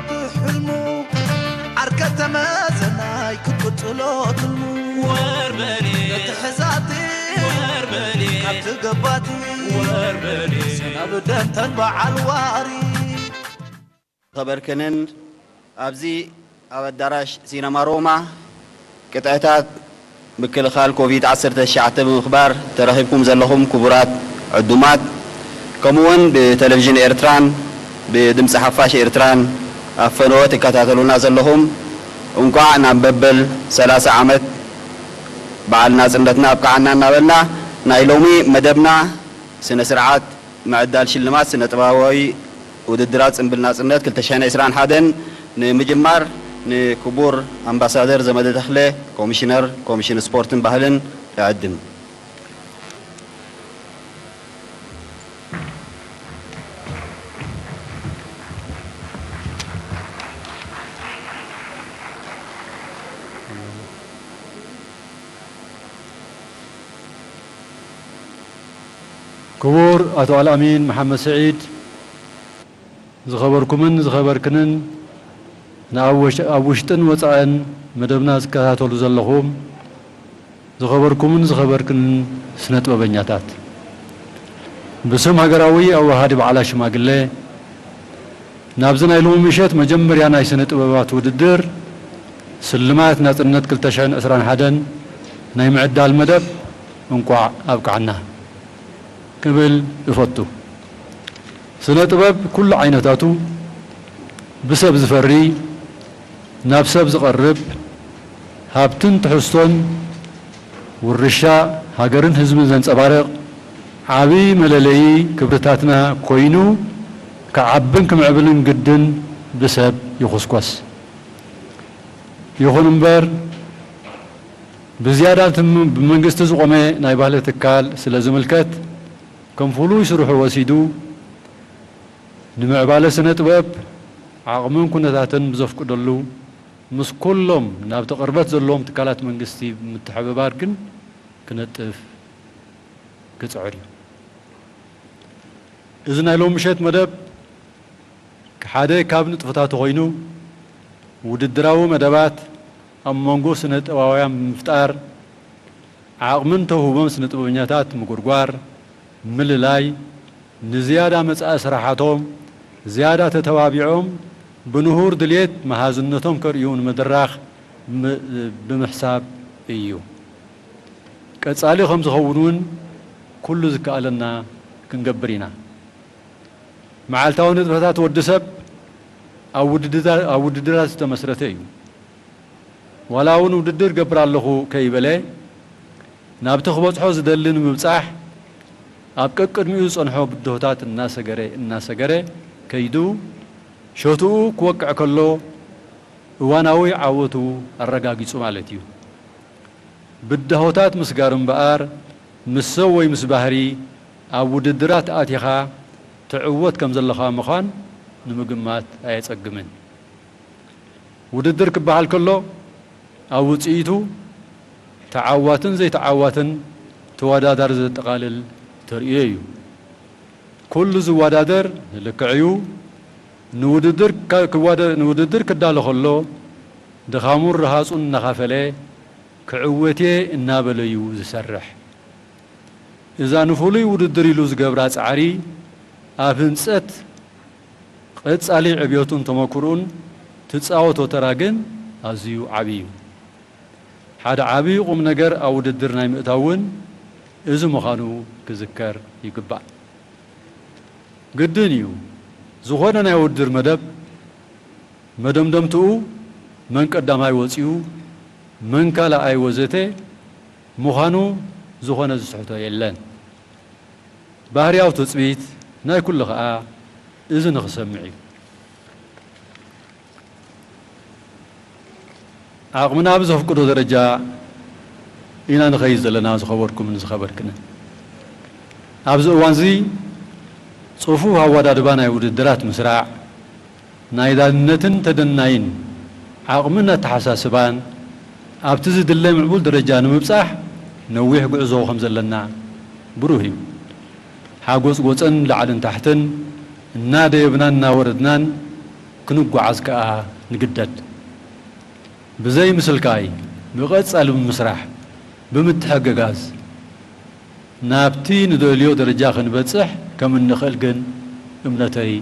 ሕልሙ ዓርከ ተመዘናይ ክትቅጽሎ ትልሙ ወርበኔ እቲ ሕዛቲ ወርበኔ ካብቲ ገባቲ ወርበኔ ሰናብደንተን በዓል ዋሪ። ዝኸበርክንን ኣብዚ ኣብ ኣዳራሽ ሲነማ ሮማ ቅጥዕታት ምክልኻል ኮቪድ ዓሰርተ ትሽዓተ ብምኽባር ተረኺብኩም ዘለኹም ክቡራት ዕዱማት፣ ከምኡውን ብቴሌቪዥን ኤርትራን ብድምፂ ሓፋሽ ኤርትራን ኣብ ፈነወ ትከታተሉና ዘለኹም፣ እንቋዕ ናብ መበል ሰላሳ ዓመት በዓል ናጽነትና ኣብቅዓና እናበልና፣ ናይ ሎሚ መደብና ስነ ስርዓት ምዕዳል ሽልማት ስነ ጥበባዊ ውድድራት ጽምብል ናጽነት ክልተ ሽሕን ዕስራን ሓደን ንምጅማር ንክቡር ኣምባሳደር ዘመደ ተኽለ፣ ኮሚሽነር ኮሚሽን ስፖርትን ባህልን፣ እዕድም። ክቡር ኣቶ ኣልኣሚን መሓመድ ስዒድ፣ ዝኸበርኩምን ዝኸበርክንን ንኣብ ወሽ-፣ ኣብ ውሽጥን ወጻእን መደብና ዝከታተሉ ዘለኹም ዝኸበርኩምን ዝኸበርክንን ስነ ጥበበኛታት፣ ብስም ሃገራዊ ኣወሃዲ በዓላት ሽማግለ ናብዚ ናይ ሎሚ ምሸት መጀመርያ ናይ ስነ ጥበባት ውድድር ስልማት ናጽነት ክልተ ሽሕን ዕስራን ሓደን ናይ ምዕዳል መደብ እንቋዕ ኣብቅዓና ክብል እፈቱ። ስነ ጥበብ ኩሉ ዓይነታቱ ብሰብ ዝፈሪ፣ ናብ ሰብ ዝቐርብ፣ ሃብትን ትሕዝቶን ውርሻ ሃገርን ህዝብን ዘንጸባርቕ ዓቢ መለለዪ ክብርታትና ኮይኑ ክዓብን ክምዕብልን ግድን ብሰብ ይኹስኮስ። ይኹን እምበር ብዝያዳ እቲ ብመንግስቲ ዝቖመ ናይ ባህሊ ትካል ስለ ዝምልከት ከም ፍሉይ ስርሑ ወሲዱ ንምዕባለ ስነ ጥበብ ዓቕምን ኩነታትን ብዘፍቅደሉ ምስ ኩሎም ናብቲ ቅርበት ዘለዎም ትካላት መንግስቲ ብምትሕብባር ግን ክነጥፍ ክጽዕር እዩ። እዚ ናይ ሎሚ ምሸት መደብ ሓደ ካብ ንጥፈታቱ ኮይኑ ውድድራዊ መደባት ኣብ መንጎ ስነ ጥበባውያን ብምፍጣር ዓቕምን ተውህቦን ስነ ጥበበኛታት ምጉርጓር፣ ምልላይ፣ ንዝያዳ መጻኢ ስራሓቶም ዝያዳ ተተባቢዖም ብንሁር ድልየት መሃዝነቶም ከርእዩ ንምድራኽ ብምሕሳብ እዩ። ቀጻሊ ከም ዝኸውን እውን ኩሉ ዝከኣለና ክንገብር ኢና። መዓልታዊ ንጥፈታት ወዲ ሰብ ኣብ ውድድራት ዝተመስረተ እዩ። ዋላ እውን ውድድር ገብር ኣለኹ ከይበለ ናብቲ ክበጽሖ ዝደሊ ንምብጻሕ ኣብ ቀቅድሚኡ ዝጸንሖ ብድሆታት እናሰገረ እናሰገረ ከይዱ ሸትኡ ክወቅዕ ከሎ እዋናዊ ዓወቱ ኣረጋጊጹ ማለት እዩ። ብዳሆታት ምስጋር እምበኣር ምስ ሰብ ወይ ምስ ባህሪ ኣብ ውድድራት ኣቲኻ ትዕወት ከም ዘለኻ ምዃን ንምግማት ኣየጸግምን። ውድድር ክበሃል ከሎ ኣብ ውጽኢቱ ተዓዋትን ዘይተዓዋትን ተወዳዳሪ ዘጠቓልል ተርእዮ እዩ። ኩሉ ዝወዳደር ልክዕ እዩ። ንውድድር ክዳሎ ከሎ ድኻሙን ረሃጹን እናኻፈለ ክዕወት'የ እናበለ'ዩ ዝሰርሕ። እዛ ንፍሉይ ውድድር ኢሉ ዝገብራ ጻዕሪ ኣብ ህንጸት ቀጻሊ ዕብየቱን ተመኩርኡን ትጻወቶ ተራ ግን ኣዝዩ ዓቢ እዩ። ሓደ ዓቢ ቁምነገር ኣብ ውድድር ናይ ምእታው እውን እዚ ምዃኑ ክዝከር ይግባእ። ግድን እዩ፣ ዝኾነ ናይ ውድድር መደብ መደምደምትኡ መን ቀዳማይ ወጺኡ፣ መን ካልኣይ ወዘተ ምዃኑ ዝኾነ ዝስሕቶ የለን። ባህርያዊ ትጽቢት ናይ ኩሉ ከኣ እዚ ንኽሰምዕ እዩ። ዓቕምና ብዘፍቅዶ ደረጃ ኢና ንኸይድ ዘለና ዝኸበርኩምን ዝኸበርክንን። ኣብዚ እዋንዚ ጽፉፍ ኣወዳድባ ናይ ውድድራት ምስራዕ ናይ ዳንነትን ተደናይን ዓቕምን ኣተሓሳስባን ኣብቲ ዝድለ ምዕቡል ደረጃ ንምብጻሕ ነዊሕ ጉዕዞ ከም ዘለና ብሩህ እዩ። ሓጎጽጎጸን ላዕልን ታሕትን እናደየብናን እናወረድናን ክንጓዓዝ ከኣ ንግደድ። ብዘይ ምስልካይ፣ ብቐጻሊ ብምስራሕ፣ ብምትሕግጋዝ፣ ናብቲ ንደልዮ ደረጃ ክንበጽሕ ከም እንኽእል ግን እምነተይ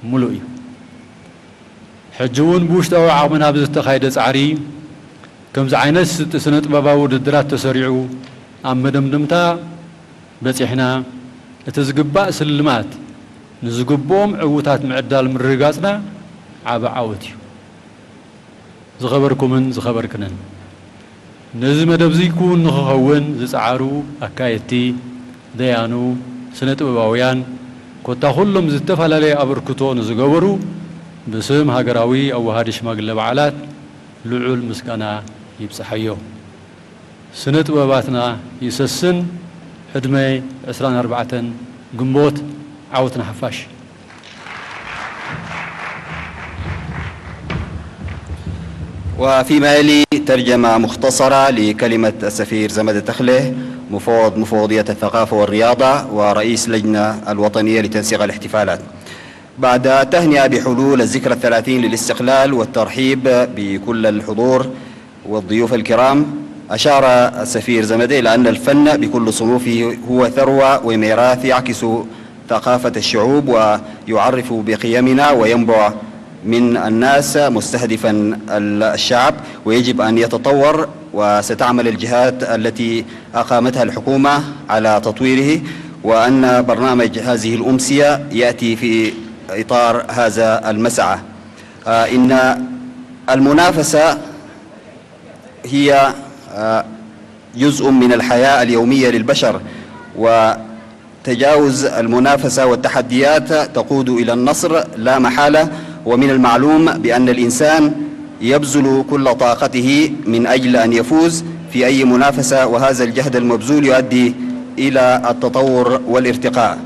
ምሉእ እዩ። ሕጂ እውን ብውሽጣዊ ዓቕምና ብዝተኻየደ ጻዕሪ፣ ከምዚ ዓይነት ስ-፣ ስነ ጥበባዊ ውድድራት ተሰሪዑ ኣብ መደምደምታ በጺሕና፣ እቲ ዝግባእ ስልማት ንዝግብኦም ዕዉታት ምዕዳል ምርግጋጽና ዓቢ ዓወት እዩ። ዝኸበርኩምን ዝኸበርክንን፣ ነዚ መደብ እዚ ክውን ንኽኸውን ዝጸዓሩ ኣካየድቲ፣ ደያኑ፣ ስነ ጥበባውያን፣ ኮታ ኩሎም ዝተፈላለየ ኣበርክቶ ንዝገበሩ ብስም ሃገራዊ ኣወሃዲ ሽማግለ በዓላት ልዑል ምስጋና ይብጽሓዮ። ስነ ጥበባትና ይሰስን። ዕድመ ዕስራን ኣርባዕተን ግንቦት፣ ዓወት ንሓፋሽ። وفيما يلي ترجمة مختصرة لكلمة السفير زمد تخله، مفوض مفوضية الثقافة والرياضة ورئيس لجنة الوطنية لتنسيق الاحتفالات. بعد التهنئة بحلول الذكرى الثلاثين للاستقلال والترحيب بكل الحضور والضيوف الكرام، أشار السفير زمدة إلى أن الفن بكل صنوفه هو ثروة وميراث يعكس ثقافة الشعوب ويعرف بقيمنا وينبع من الناس، مستهدفا الشعب، ويجب أن يتطور، وستعمل الجهات التي أقامتها الحكومة على تطويره، وأن برنامج هذه الأمسية يأتي في إطار هذا المسعى. آه، إن المنافسة هي، آه، جزء من الحياة اليومية للبشر، وتجاوز المنافسة والتحديات تقود إلى النصر لا محالة. ومن المعلوم بأن الإنسان يبذل كل طاقته من أجل أن يفوز في أي منافسة، وهذا الجهد المبذول يؤدي إلى التطور والارتقاء.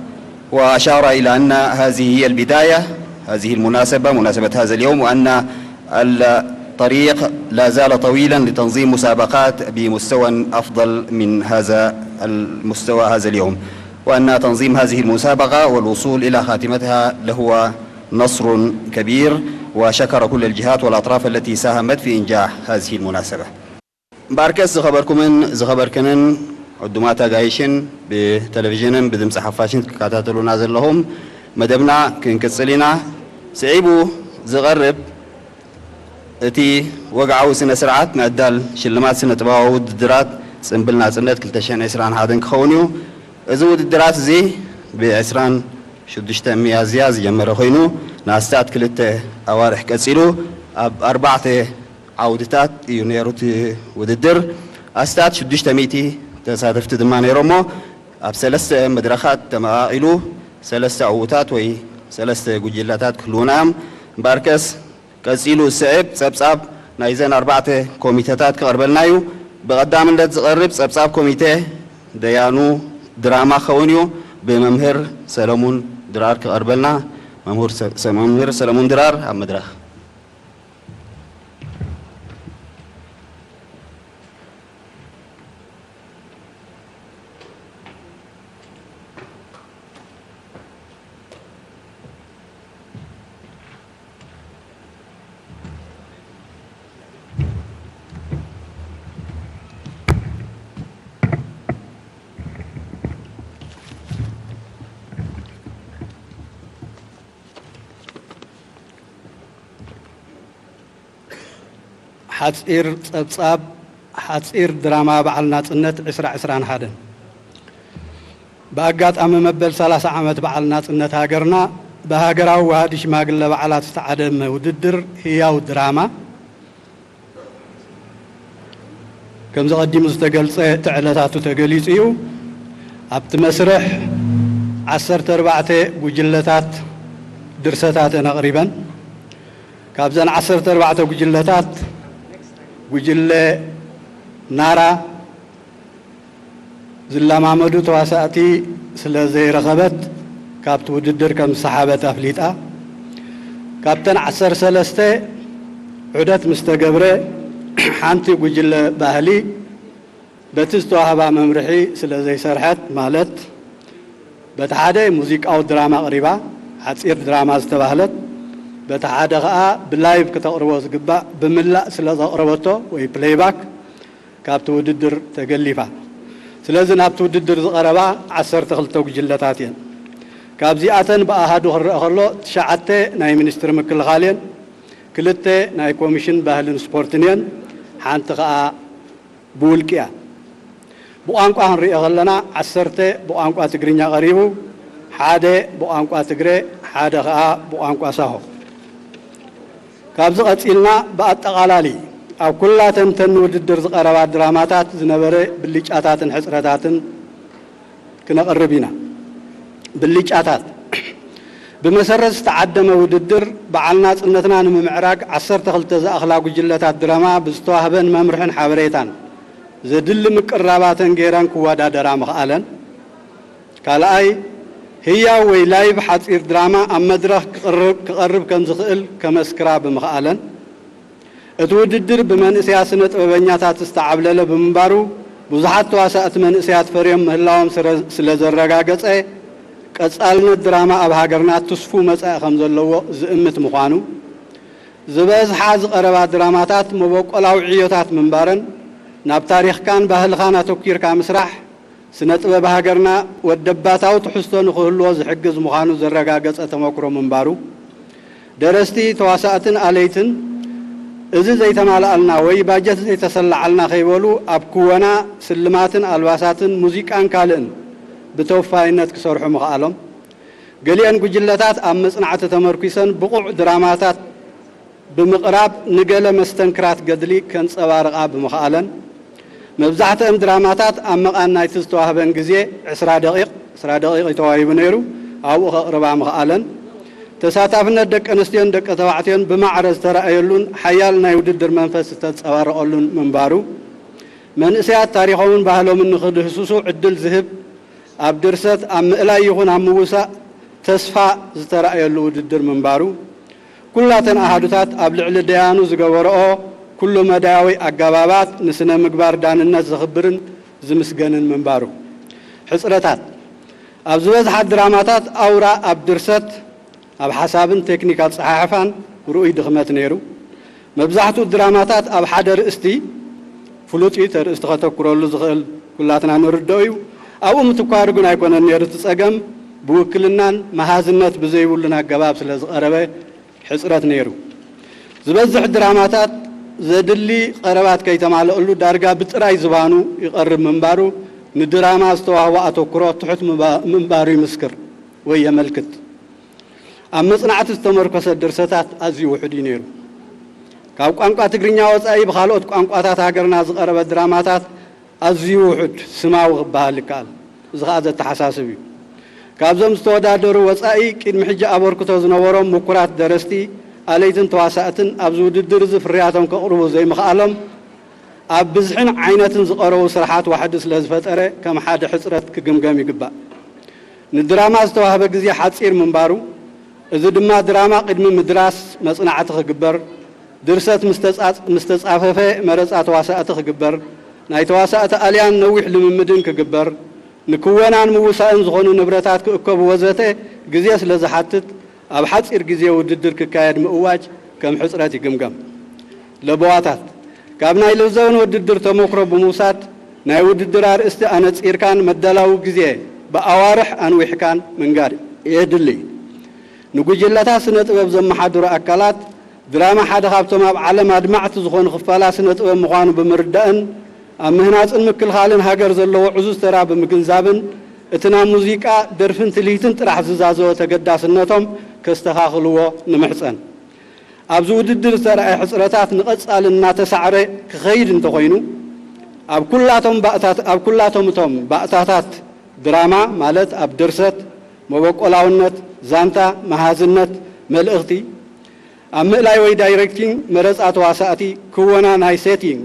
وأشار إلى أن هذه هي البداية، هذه المناسبة، مناسبة هذا اليوم، وأن الطريق لا زال طويلا لتنظيم مسابقات بمستوى أفضل من هذا المستوى هذا اليوم، وأن تنظيم هذه المسابقة والوصول إلى خاتمتها لهو نصر كبير، وشكر كل الجهات والأطراف التي ساهمت في إنجاح هذه المناسبة. እምበኣርከስ ዝኸበርኩምን ዝኸበርክንን ዕዱማት ኣጋይሽን ብቴሌቪዥንን ብድምፂ ሓፋሽን ትከታተሉና ዘለኹም፣ መደብና ክንቅፅል ኢና። ስዒቡ ዝቐርብ እቲ ወግዓዊ ስነ ስርዓት ምዕዳል ሽልማት ስነ ጥበባዊ ውድድራት ፅምብል ናፅነት ክልተ ሽሕን ዕስራን ሓደን ክኸውን እዩ። እዚ ውድድራት እዚ ብ ዕስራን ሽዱሽተ ሚያዝያ ዝጀመረ ኮይኑ ንኣስታት ክልተ ኣዋርሕ ቀፂሉ ኣብ ኣርባዕተ ዓውድታት እዩ ነይሩ እቲ ውድድር። ኣስታት ሽዱሽተ ሚእቲ ተሳተፍቲ ድማ ነይሮሞ። ኣብ ሰለስተ መድረኻት ተመቓቒሉ ሰለስተ ዕዉታት ወይ ሰለስተ ጉጅለታት ክህልዉና እዮም። እምበኣርከስ ቀጺሉ ዝስዕብ ጸብጻብ ናይዘን ኣርባዕተ ኮሚተታት ክቐርበልና እዩ። ብቐዳምነት ዝቐርብ ጸብጻብ ኮሚተ ደያኑ ድራማ ክኸውን እዩ። ብመምህር ሰለሙን ድራር ክቐርበልና። መምህር ሰ-፣ መምህር ሰለሙን ድራር ኣብ መድረኽ። ሓጺር ጸብጻብ፣ ሓጺር ድራማ በዓል ናጽነት ዕስራ ዕስራን ሓደን። ብኣጋጣሚ መበል ሰላሳ ዓመት በዓል ናጽነት ሃገርና፣ ብሃገራዊ ዋህዲ ሽማግለ በዓላት ዝተዓደመ ውድድር ህያው ድራማ፣ ከምዚ ቀዲሙ ዝተገልጸ፣ እቲ ዕለታቱ ተገሊጹ እዩ። ኣብቲ መስርሕ ዓሰርተ ኣርባዕተ ጉጅለታት ድርሰታተን ኣቕሪበን። ካብዘን ዓሰርተ ኣርባዕተ ጉጅለታት፣ ጉጅለ ናራ ዝለማመዱ ተዋሳእቲ ስለ ዘይረኸበት፣ ካብቲ ውድድር ከም ዝሰሓበት ኣፍሊጣ። ካብተን ዓሰርተ ሰለስተ ዑደት ምስ ተገብረ፣ ሓንቲ ጉጅለ ባህሊ በቲ ዝተዋህባ መምርሒ ስለ ዘይሰርሐት፣ ማለት በቲ ሓደ ሙዚቃዊ ድራማ ኣቕሪባ፣ ሓጺር ድራማ ዝተባህለት፣ በቲ ሓደ ኸኣ ብላይቭ ክተቕርቦ ዝግባእ ብምላእ ስለ ዘቕረበቶ ወይ ፕለይባክ ካብቲ ውድድር ተገሊፋ። ስለዚ ናብቲ ውድድር ዝቐረባ ዓሰርተ ክልተ ጉጅለታት እየን። ካብዚኣተን ብኣሃዱ ክረአ ከሎ ትሽዓተ ናይ ሚኒስትሪ ምክልኻል እየን፣ ክልተ ናይ ኮሚሽን ባህልን ስፖርትን እየን፣ ሓንቲ ኸኣ ብውልቂ እያ። ብቋንቋ ክንሪኦ ከለና ዓሰርተ ብቋንቋ ትግርኛ ቀሪቡ፣ ሓደ ብቋንቋ ትግረ፣ ሓደ ኸኣ ብቋንቋ ሳሆ። ካብዚ ቀጺልና ብኣጠቓላሊ ኣብ ኩላተን እተን ንውድድር ዝቐረባ ድራማታት ዝነበረ ብልጫታትን ሕጽረታትን ክነቕርብ ኢና። ብልጫታት። ብመሰረት ዝተዓደመ ውድድር በዓል ናጽነትና ንምምዕራግ ዓሰርተ ክልተ ዝኣኽላ ጉጅለታት ድራማ ብዝተዋህበን መምርሕን ሓበሬታን ዘድሊ ምቅርራባተን ገይረን ክወዳደራ ምኽኣለን። ካልኣይ፣ ህያው ወይ ላይቭ ሓጺር ድራማ ኣብ መድረኽ ክቕርብ፣ ክቐርብ ከም ዝኽእል ከመስክራ ብምኽኣለን። እቲ ውድድር ብመንእሰያት ስነ ጥበበኛታት ዝተዓብለለ ብምንባሩ፣ ብዙሓት ተዋሳእቲ መንእሰያት ፈርዮም ምህላዎም ስረ-፣ ስለ ዘረጋገጸ፣ ቀጻልነት ድራማ ኣብ ሃገርና ትስፉው መጻኢ ከም ዘለዎ ዝእምት ምዃኑ፣ ዝበዝሓ ዝቐረባ ድራማታት መበቆላዊ ዕዮታት ምንባረን፣ ናብ ታሪኽካን ባህልኻን ኣተኲርካ ምስራሕ፣ ስነ ጥበብ ሃገርና ወደባታዊ ትሕዝቶ ንኽህልዎ ዝሕግዝ ምዃኑ ዘረጋገጸ ተመክሮ ምንባሩ፣ ደረስቲ፣ ተዋሳእትን ኣለይትን እዚ ዘይተማልኣልና ወይ ባጀት ዘይተሰላዓልና ከይበሉ ኣብ ክወና፣ ስልማትን ኣልባሳትን፣ ሙዚቃን ካልእን ብተወፋይነት ክሰርሑ ምኽኣሎም፣ ገሊአን ጉጅለታት ኣብ መጽናዕቲ ተመርኲሰን ብቑዕ ድራማታት ብምቕራብ ንገለ መስተንክራት ገድሊ ከንጸባርቓ ብምኽኣለን፣ መብዛሕትአን ድራማታት ኣብ መቓን ናይቲ ዝተዋህበን ግዜ ዕስራ ደቒቕ፣ ዕስራ ደቒቕ እዩ ተዋሂቡ ነይሩ፣ ኣብኡ ከቕርባ ምኽኣለን፣ ተሳታፍነት ደቂ ኣንስትዮን ደቂ ተባዕትዮን ብማዕረ ዝተራእየሉን ሓያል ናይ ውድድር መንፈስ ዝተንጸባረቐሉን ምንባሩ፣ መንእሰያት ታሪኾምን ባህሎምን ንኽድህስሱ ዕድል ዝህብ፣ ኣብ ድርሰት፣ ኣብ ምእላይ ይኹን ኣብ ምውሳእ ተስፋ ዝተራእየሉ ውድድር ምንባሩ፣ ኩላተን ኣሃዱታት ኣብ ልዕሊ ደያኑ ዝገበረኦ ኩሉ መዳያዊ ኣገባባት ንስነ ምግባር ዳንነት ዘኽብርን ዝምስገንን ምንባሩ። ሕጽረታት። ኣብ ዝበዝሓ ድራማታት ኣውራ ኣብ ድርሰት፣ ኣብ ሓሳብን ቴክኒክ ኣጸሓሕፋን ርኡይ ድኽመት ነይሩ። መብዛሕትኡ ድራማታት ኣብ ሓደ ርእስቲ፣ ፍሉጥ እዩ፣ እቲ ርእስቲ ከተኩረሉ ዝኽእል ኩላትና ንርድኦ እዩ። ኣብኡ ምትኳሩ ግን ኣይኮነን ነይሩ እቲ ጸገም፣ ብውክልናን መሃዝነት ብዘይብሉን ኣገባብ ስለ ዝቐረበ ሕጽረት ነይሩ። ዝበዝሕ ድራማታት ዘድሊ ቀረባት ከይተማልአሉ ዳርጋ ብጥራይ ዝባኑ ይቐርብ ምንባሩ ንድራማ ዝተዋህቦ ኣተኩሮ ትሑት ምባ-፣ ምንባሩ ይምስክር ወይ የመልክት። ኣብ መጽናዕቲ ዝተመርኮሰ ድርሰታት ኣዝዩ ውሑድ እዩ ነይሩ። ካብ ቋንቋ ትግርኛ ወጻኢ ብኻልኦት ቋንቋታት ሃገርና ዝቐረበ ድራማታት ኣዝዩ ውሑድ፣ ስማዊ ክበሃል ይከኣል። እዚ ኸኣ ዘተሓሳስብ እዩ። ካብዞም ዝተወዳደሩ ወጻኢ ቅድሚ ሕጂ ኣበርክቶ ዝነበሮም ምኩራት ደረስቲ፣ ኣለይትን ተዋሳእትን ኣብዚ ውድድር እዚ ፍርያቶም ከቕርቡ ዘይምኽኣሎም፣ ኣብ ብዝሕን ዓይነትን ዝቐረቡ ስራሓት ዋሕዲ ስለ ዝፈጠረ ከም ሓደ ሕጽረት ክግምገም ይግባእ። ንድራማ ዝተዋህበ ግዜ ሓጺር ምንባሩ፣ እዚ ድማ ድራማ ቅድሚ ምድራስ መጽናዕቲ ክግበር፣ ድርሰት ምስ ተጻ-፣ ምስ ተጻፈፈ መረጻ ተዋሳእቲ ክግበር፣ ናይ ተዋሳእቲ ኣልያን ነዊሕ ልምምድን ክግበር፣ ንክወናን ምውሳእን ዝኾኑ ንብረታት ክእከቡ ወዘተ ግዜ ስለ ዝሓትት፣ ኣብ ሓጺር ግዜ ውድድር ክካየድ ምእዋጅ ከም ሕጽረት ይግምገም። ለበዋታት። ካብ ናይ ለዘበን ውድድር ተመክሮ ብምውሳድ፣ ናይ ውድድር ኣርእስቲ ኣነጺርካን መዳላዊ ግዜ ብኣዋርሕ ኣንዊሕካን ምንጋር የድሊ። ንጉጅለታት ስነ ጥበብ ዘመሓድሩ ኣካላት፣ ድራማ ሓደ ካብቶም ኣብ ዓለም ኣድማዕቲ ዝኾኑ ክፋላት ስነ ጥበብ ምዃኑ ብምርዳእን ኣብ ምህናጽን ምክልኻልን ሃገር ዘለዎ ዕዙዝ ተራ ብምግንዛብን፣ እቲ ናብ ሙዚቃ፣ ደርፍን ትልሂትን ጥራሕ ዝዛዘወ ተገዳስነቶም ከስተኻኽልዎ ንምሕጸን። ኣብዚ ውድድር ዝተራእየ ሕጽረታት ንቐጻሊ እናተሳዕረ ክኸይድ እንተኾይኑ፣ ኣብ ኩላቶም ባእታት-፣ ኣብ ኩላቶም እቶም ባእታታት ድራማ፣ ማለት ኣብ ድርሰት፣ መበቆላውነት፣ ዛንታ፣ መሃዝነት፣ መልእኽቲ፣ ኣብ ምእላይ ወይ ዳይሬክቲንግ፣ መረጻ ተዋሳእቲ፣ ክወና ናይ ሴቲንግ፣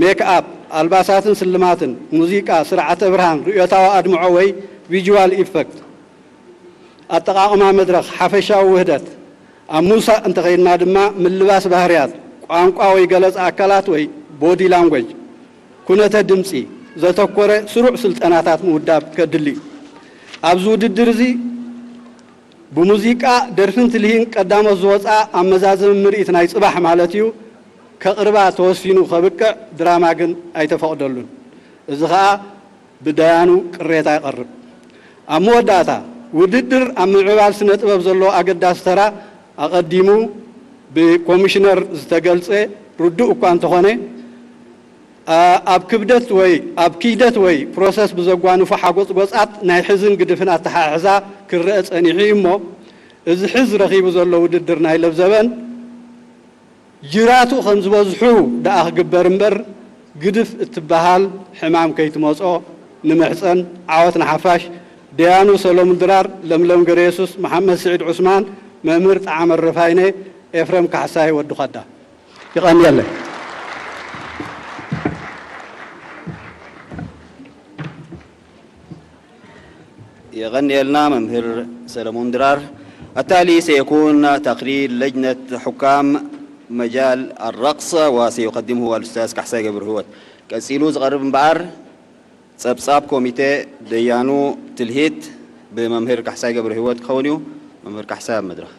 ሜክ ኣፕ፣ ኣልባሳትን ስልማትን፣ ሙዚቃ፣ ስርዓተ ብርሃን፣ ርእዮታዊ ኣድምዖ ወይ ቪዥዋል ኢፈክት፣ ኣጠቓቕማ መድረኽ፣ ሓፈሻዊ ውህደት፣ ኣብ ምውሳእ እንተኸይድና ድማ ምልባስ ባህርያት፣ ቋንቋ ወይ ገለጻ ኣካላት ወይ ቦዲ ላንጎጅ፣ ኩነተ ድምጺ ዘተኮረ ስሩዕ ስልጠናታት ምውዳብ ከድሊ እዩ። ኣብዚ ውድድር እዚ ብሙዚቃ፣ ደርፍን ትልሂን ቀዳሞት ዝወጻ ኣብ መዛዘሚ ምርኢት ናይ ጽባሕ ማለት እዩ፣ ከቕርባ ተወሲኑ ከብቅዕ ድራማ ግን ኣይተፈቕደሉን። እዚ ኸኣ ብደያኑ ቅሬታ ይቐርብ። ኣብ መወዳእታ፣ ውድድር ኣብ ምምዕባል ስነ ጥበብ ዘለዎ ኣገዳሲ ተራ ኣቐዲሙ ብኮሚሽነር ዝተገልጸ ርዱእ እኳ እንተኾነ፣ ኣ-፣ ኣብ ክብደት ወይ ኣብ ክይደት ወይ ፕሮሰስ ብዘጓንፉ ሓጎጽጎጻት ናይ ሕዝን ግድፍን ኣተሓሕዛ ክረአ ጸኒሑ እዩ እሞ፣ እዚ ሕዝ ረኺቡ ዘሎ ውድድር ናይ ለብዘበን ጅራቱ ከም ዝበዝሑ ደኣ ክግበር እምበር፣ ግድፍ እትበሃል ሕማም ከይትመጾ ንምሕጸን። ዓወት ንሓፋሽ። ደያኑ ሰሎሙን ድራር፣ ለምለም ገረየሱስ፣ መሓመድ ስዒድ ዑስማን፣ መምህር ጠዓመ ረፋይነ፣ ኤፍረም ካሕሳይ ወዲ ኸዳ። ይቐንየለይ። የቐንየልና መምህር ሰለሞን ድራር። التالي سيكون تقرير لجنة حكام مجال الرقص، وسيقدمه الأستاذ ካሕሳይ ገብረህይወት። ቀጺሉ ዝቐርብ እምበኣር ጸብጻብ ኮሚቴ ደያኑ ትልሂት ብመምህር ካሕሳይ ገብረህይወት ክኸውን እዩ። መምህር ካሕሳይ ኣብ መድረኽ።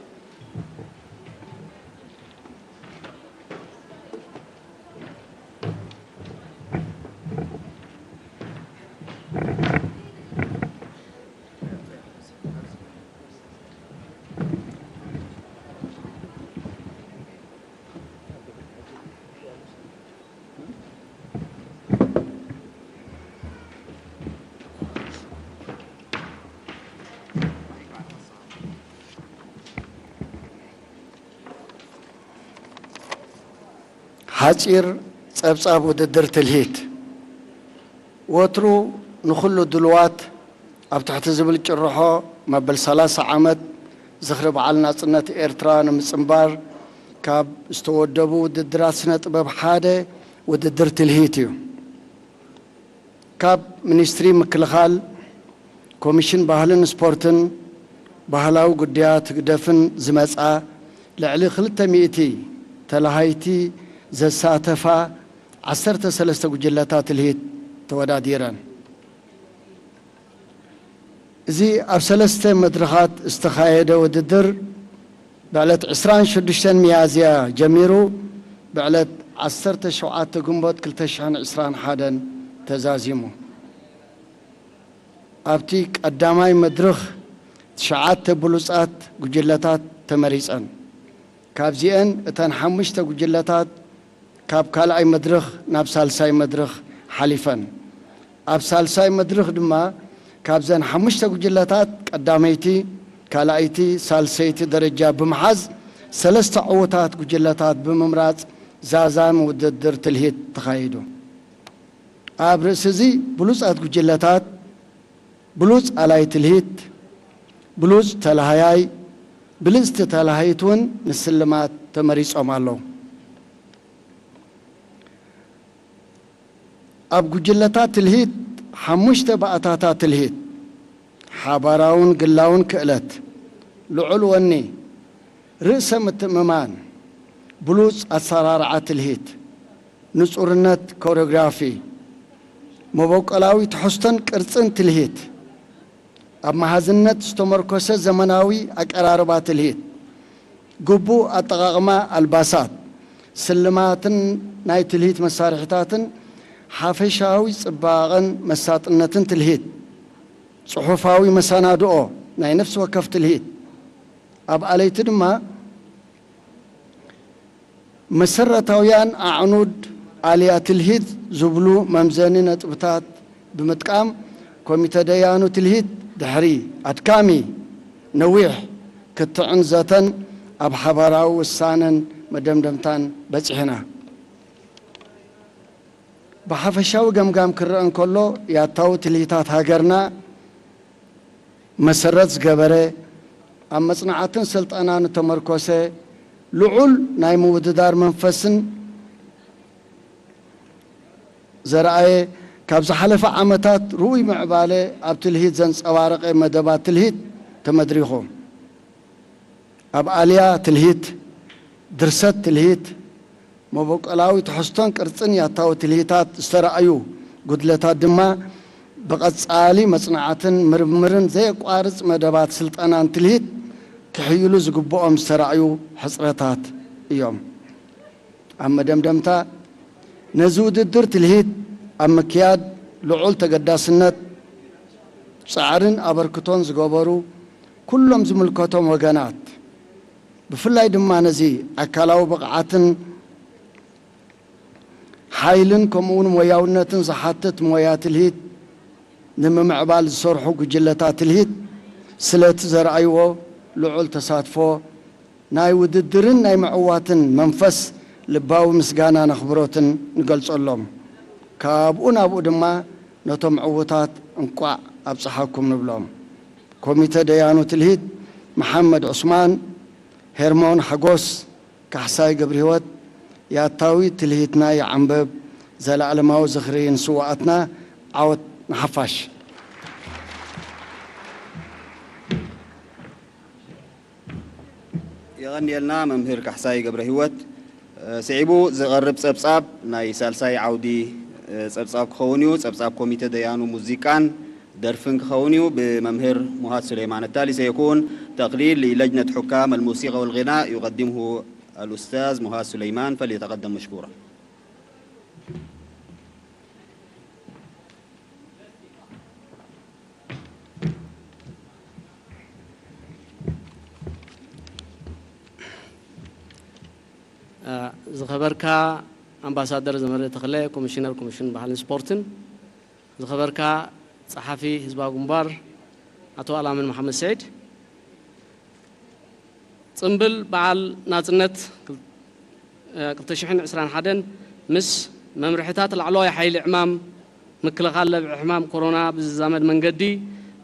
ሓጺር ጸብጻብ ውድድር ትልሂት። ወትሩ ንኹሉ ድሉዋት ኣብ ትሕቲ ዝብል ጭርሖ፣ መበል ሰላሳ ዓመት ዝኽሪ በዓል ናጽነት ኤርትራ ንምጽንባር ካብ ዝተወደቡ ውድድራት ስነ ጥበብ ሓደ ውድድር ትልሂት እዩ። ካብ ሚኒስትሪ ምክልኻል፣ ኮሚሽን ባህልን ስፖርትን፣ ባህላዊ ጉዳያት ህግደፍን ዝመጻ ልዕሊ ክልተ ሚእቲ ተላሃይቲ ዘሳተፋ ዓሰርተ ሰለስተ ጉጅለታት ትልሂት ተወዳዲረን። እዚ ኣብ ሰለስተ መድረኻት ዝተኻየደ ውድድር፣ ብዕለት ዕስራን ሽዱሽተን ሚያዝያ ጀሚሩ፣ ብዕለት ዓሰርተ ሸውዓተ ግንቦት ክልተ ሽሕን ዕስራን ሓደን ተዛዚሙ። ኣብቲ ቀዳማይ መድርኽ ትሽዓተ ብሉጻት ጉጅለታት ተመሪጸን። ካብዚኤን እተን ሓሙሽተ ጉጅለታት ካብ ካልኣይ መድርኽ ናብ ሳልሳይ መድርኽ ሓሊፈን። ኣብ ሳልሳይ መድርኽ ድማ ካብዘን ሓሙሽተ ጉጅለታት ቀዳመይቲ፣ ካልኣይቲ፣ ሳልሰይቲ ደረጃ ብምሓዝ ሰለስተ ዕዉታት ጉጅለታት ብምምራጽ ዛዛሚ ውድድር ትልሂት ተኻይዱ። ኣብ ርእሲ እዚ ብሉጻት ጉጅለታት፣ ብሉጽ ኣላይ ትልሂት፣ ብሉጽ ተላሃያይ፣ ብልጽቲ ተላሃይት እውን ንስልማት ተመሪጾም ኣለዉ። ኣብ ጉጅለታት ትልሂት ሓሙሽተ ባእታታት ትልሂት፣ ሓባራውን ግላውን ክእለት፣ ልዑል ወኒ፣ ርእሰ ምትእምማን፣ ብሉጽ ኣሰራርዓ ትልሂት፣ ንጹርነት ኮሪዮግራፊ፣ መበቆላዊ ትሕዝቶን ቅርጽን ትልሂት፣ ኣብ መሃዝነት ዝተመርኮሰ ዘመናዊ ኣቀራርባ ትልሂት፣ ግቡእ ኣጠቓቕማ ኣልባሳት፣ ስልማትን ናይ ትልሂት መሳርሒታትን፣ ሓፈሻዊ ጽባቐን መሳጥነትን ትልሂት፣ ጽሑፋዊ መሰናድኦ ናይ ነፍሲ ወከፍ ትልሂት፣ ኣብ ኣለይቲ ድማ መሰረታውያን ኣዕኑድ ኣልያ ትልሂት ዝብሉ መምዘኒ ነጥብታት ብምጥቃም፣ ኮሚተ ደያኑ ትልሂት ድሕሪ ኣድካሚ፣ ነዊሕ ክትዕን ዘተን ኣብ ሓባራዊ ውሳነን መደምደምታን በጺሕና። ብሓፈሻዊ ገምጋም ክረአ እንከሎ፣ ያታዊ ትልሂታት ሃገርና መሰረት ዝገበረ፣ ኣብ መጽናዕትን ስልጠናን እተመርኮሰ፣ ልዑል ናይ ምውድዳር መንፈስን ዘርኣየ፣ ካብ ዝሓለፈ ዓመታት ርኡይ ምዕባለ ኣብ ትልሂት ዘንጸባረቐ መደባት ትልሂት ተመድሪኹ። ኣብ ኣልያ ትልሂት፣ ድርሰት ትልሂት፣ መበቆላዊ ትሕዝቶን ቅርጽን ያታዊ ትልሂታት ዝተራእዩ ጉድለታት ድማ ብቐጻሊ መጽናዕትን ምርምርን ዘየቋርጽ መደባት ስልጠናን ትልሂት ክሕይሉ ዝግብኦም ዝተራእዩ ሕጽረታት እዮም። ኣብ መደምደምታ፣ ነዚ ውድድር ትልሂት ኣብ ምክያድ ልዑል ተገዳስነት፣ ጻዕርን ኣበርክቶን ዝገበሩ ኩሎም ዝምልከቶም ወገናት፣ ብፍላይ ድማ ነዚ ኣካላዊ ብቕዓትን ሓይልን ከምኡውን ሞያውነትን ዝሓትት ሞያ ትልሂት ንምምዕባል ዝሰርሑ ጉጅለታት ትልሂት ስለቲ ዘርኣይዎ ልዑል ተሳትፎ ናይ ውድድርን ናይ ምዕዋትን መንፈስ ልባዊ ምስጋናን ኣኽብሮትን ንገልጸሎም። ካብኡ ናብኡ ድማ ነቶም ዕዉታት እንቋዕ ኣብጽሓኩም ንብሎም። ኮሚተ ደያኑ ትልሂት መሓመድ ዑስማን፣ ሄርሞን ሓጎስ፣ ካሕሳይ ገብረህይወት፣ ያታዊ ትልሂትና ይዓንብብ። ዘለኣለማዊ ዝኽሪ ንስውኣትና፣ ዓወት ንሓፋሽ። የቐንየልና መምህር ካሕሳይ ገብረህይወት። ስዒቡ ዝቐርብ ጸብጻብ ናይ ሳልሳይ ዓውዲ ጸብጻብ ክኸውን እዩ። ጸብጻብ ኮሚተ ደያኑ ሙዚቃን ደርፍን ክኸውን እዩ። ብመምህር ሙሃት ሱለይማን። التالي سيكون تقرير للجنة حكام الموسيقى والغناء يقدمه الأستاذ مهاد سليمان، فليتقدم مشكورا. ዝኸበርካ ኣምባሳደር ዘመደ ተኽለ፣ ኮሚሽነር ኮሚሽን ባህልን ስፖርትን፣ ዝኸበርካ ጸሓፊ ህዝባዊ ግንባር ኣቶ ኣላምን መሓመድ ስዒድ፣ ጽምብል በዓል ናጽነት ክልተ ሽሕን ዕስራን ሓደን ምስ መምርሕታት ላዕለዋይ ሓይሊ ዕማም ምክልኻል ለብዒ ሕማም ኮሮና ብዝዛመድ መንገዲ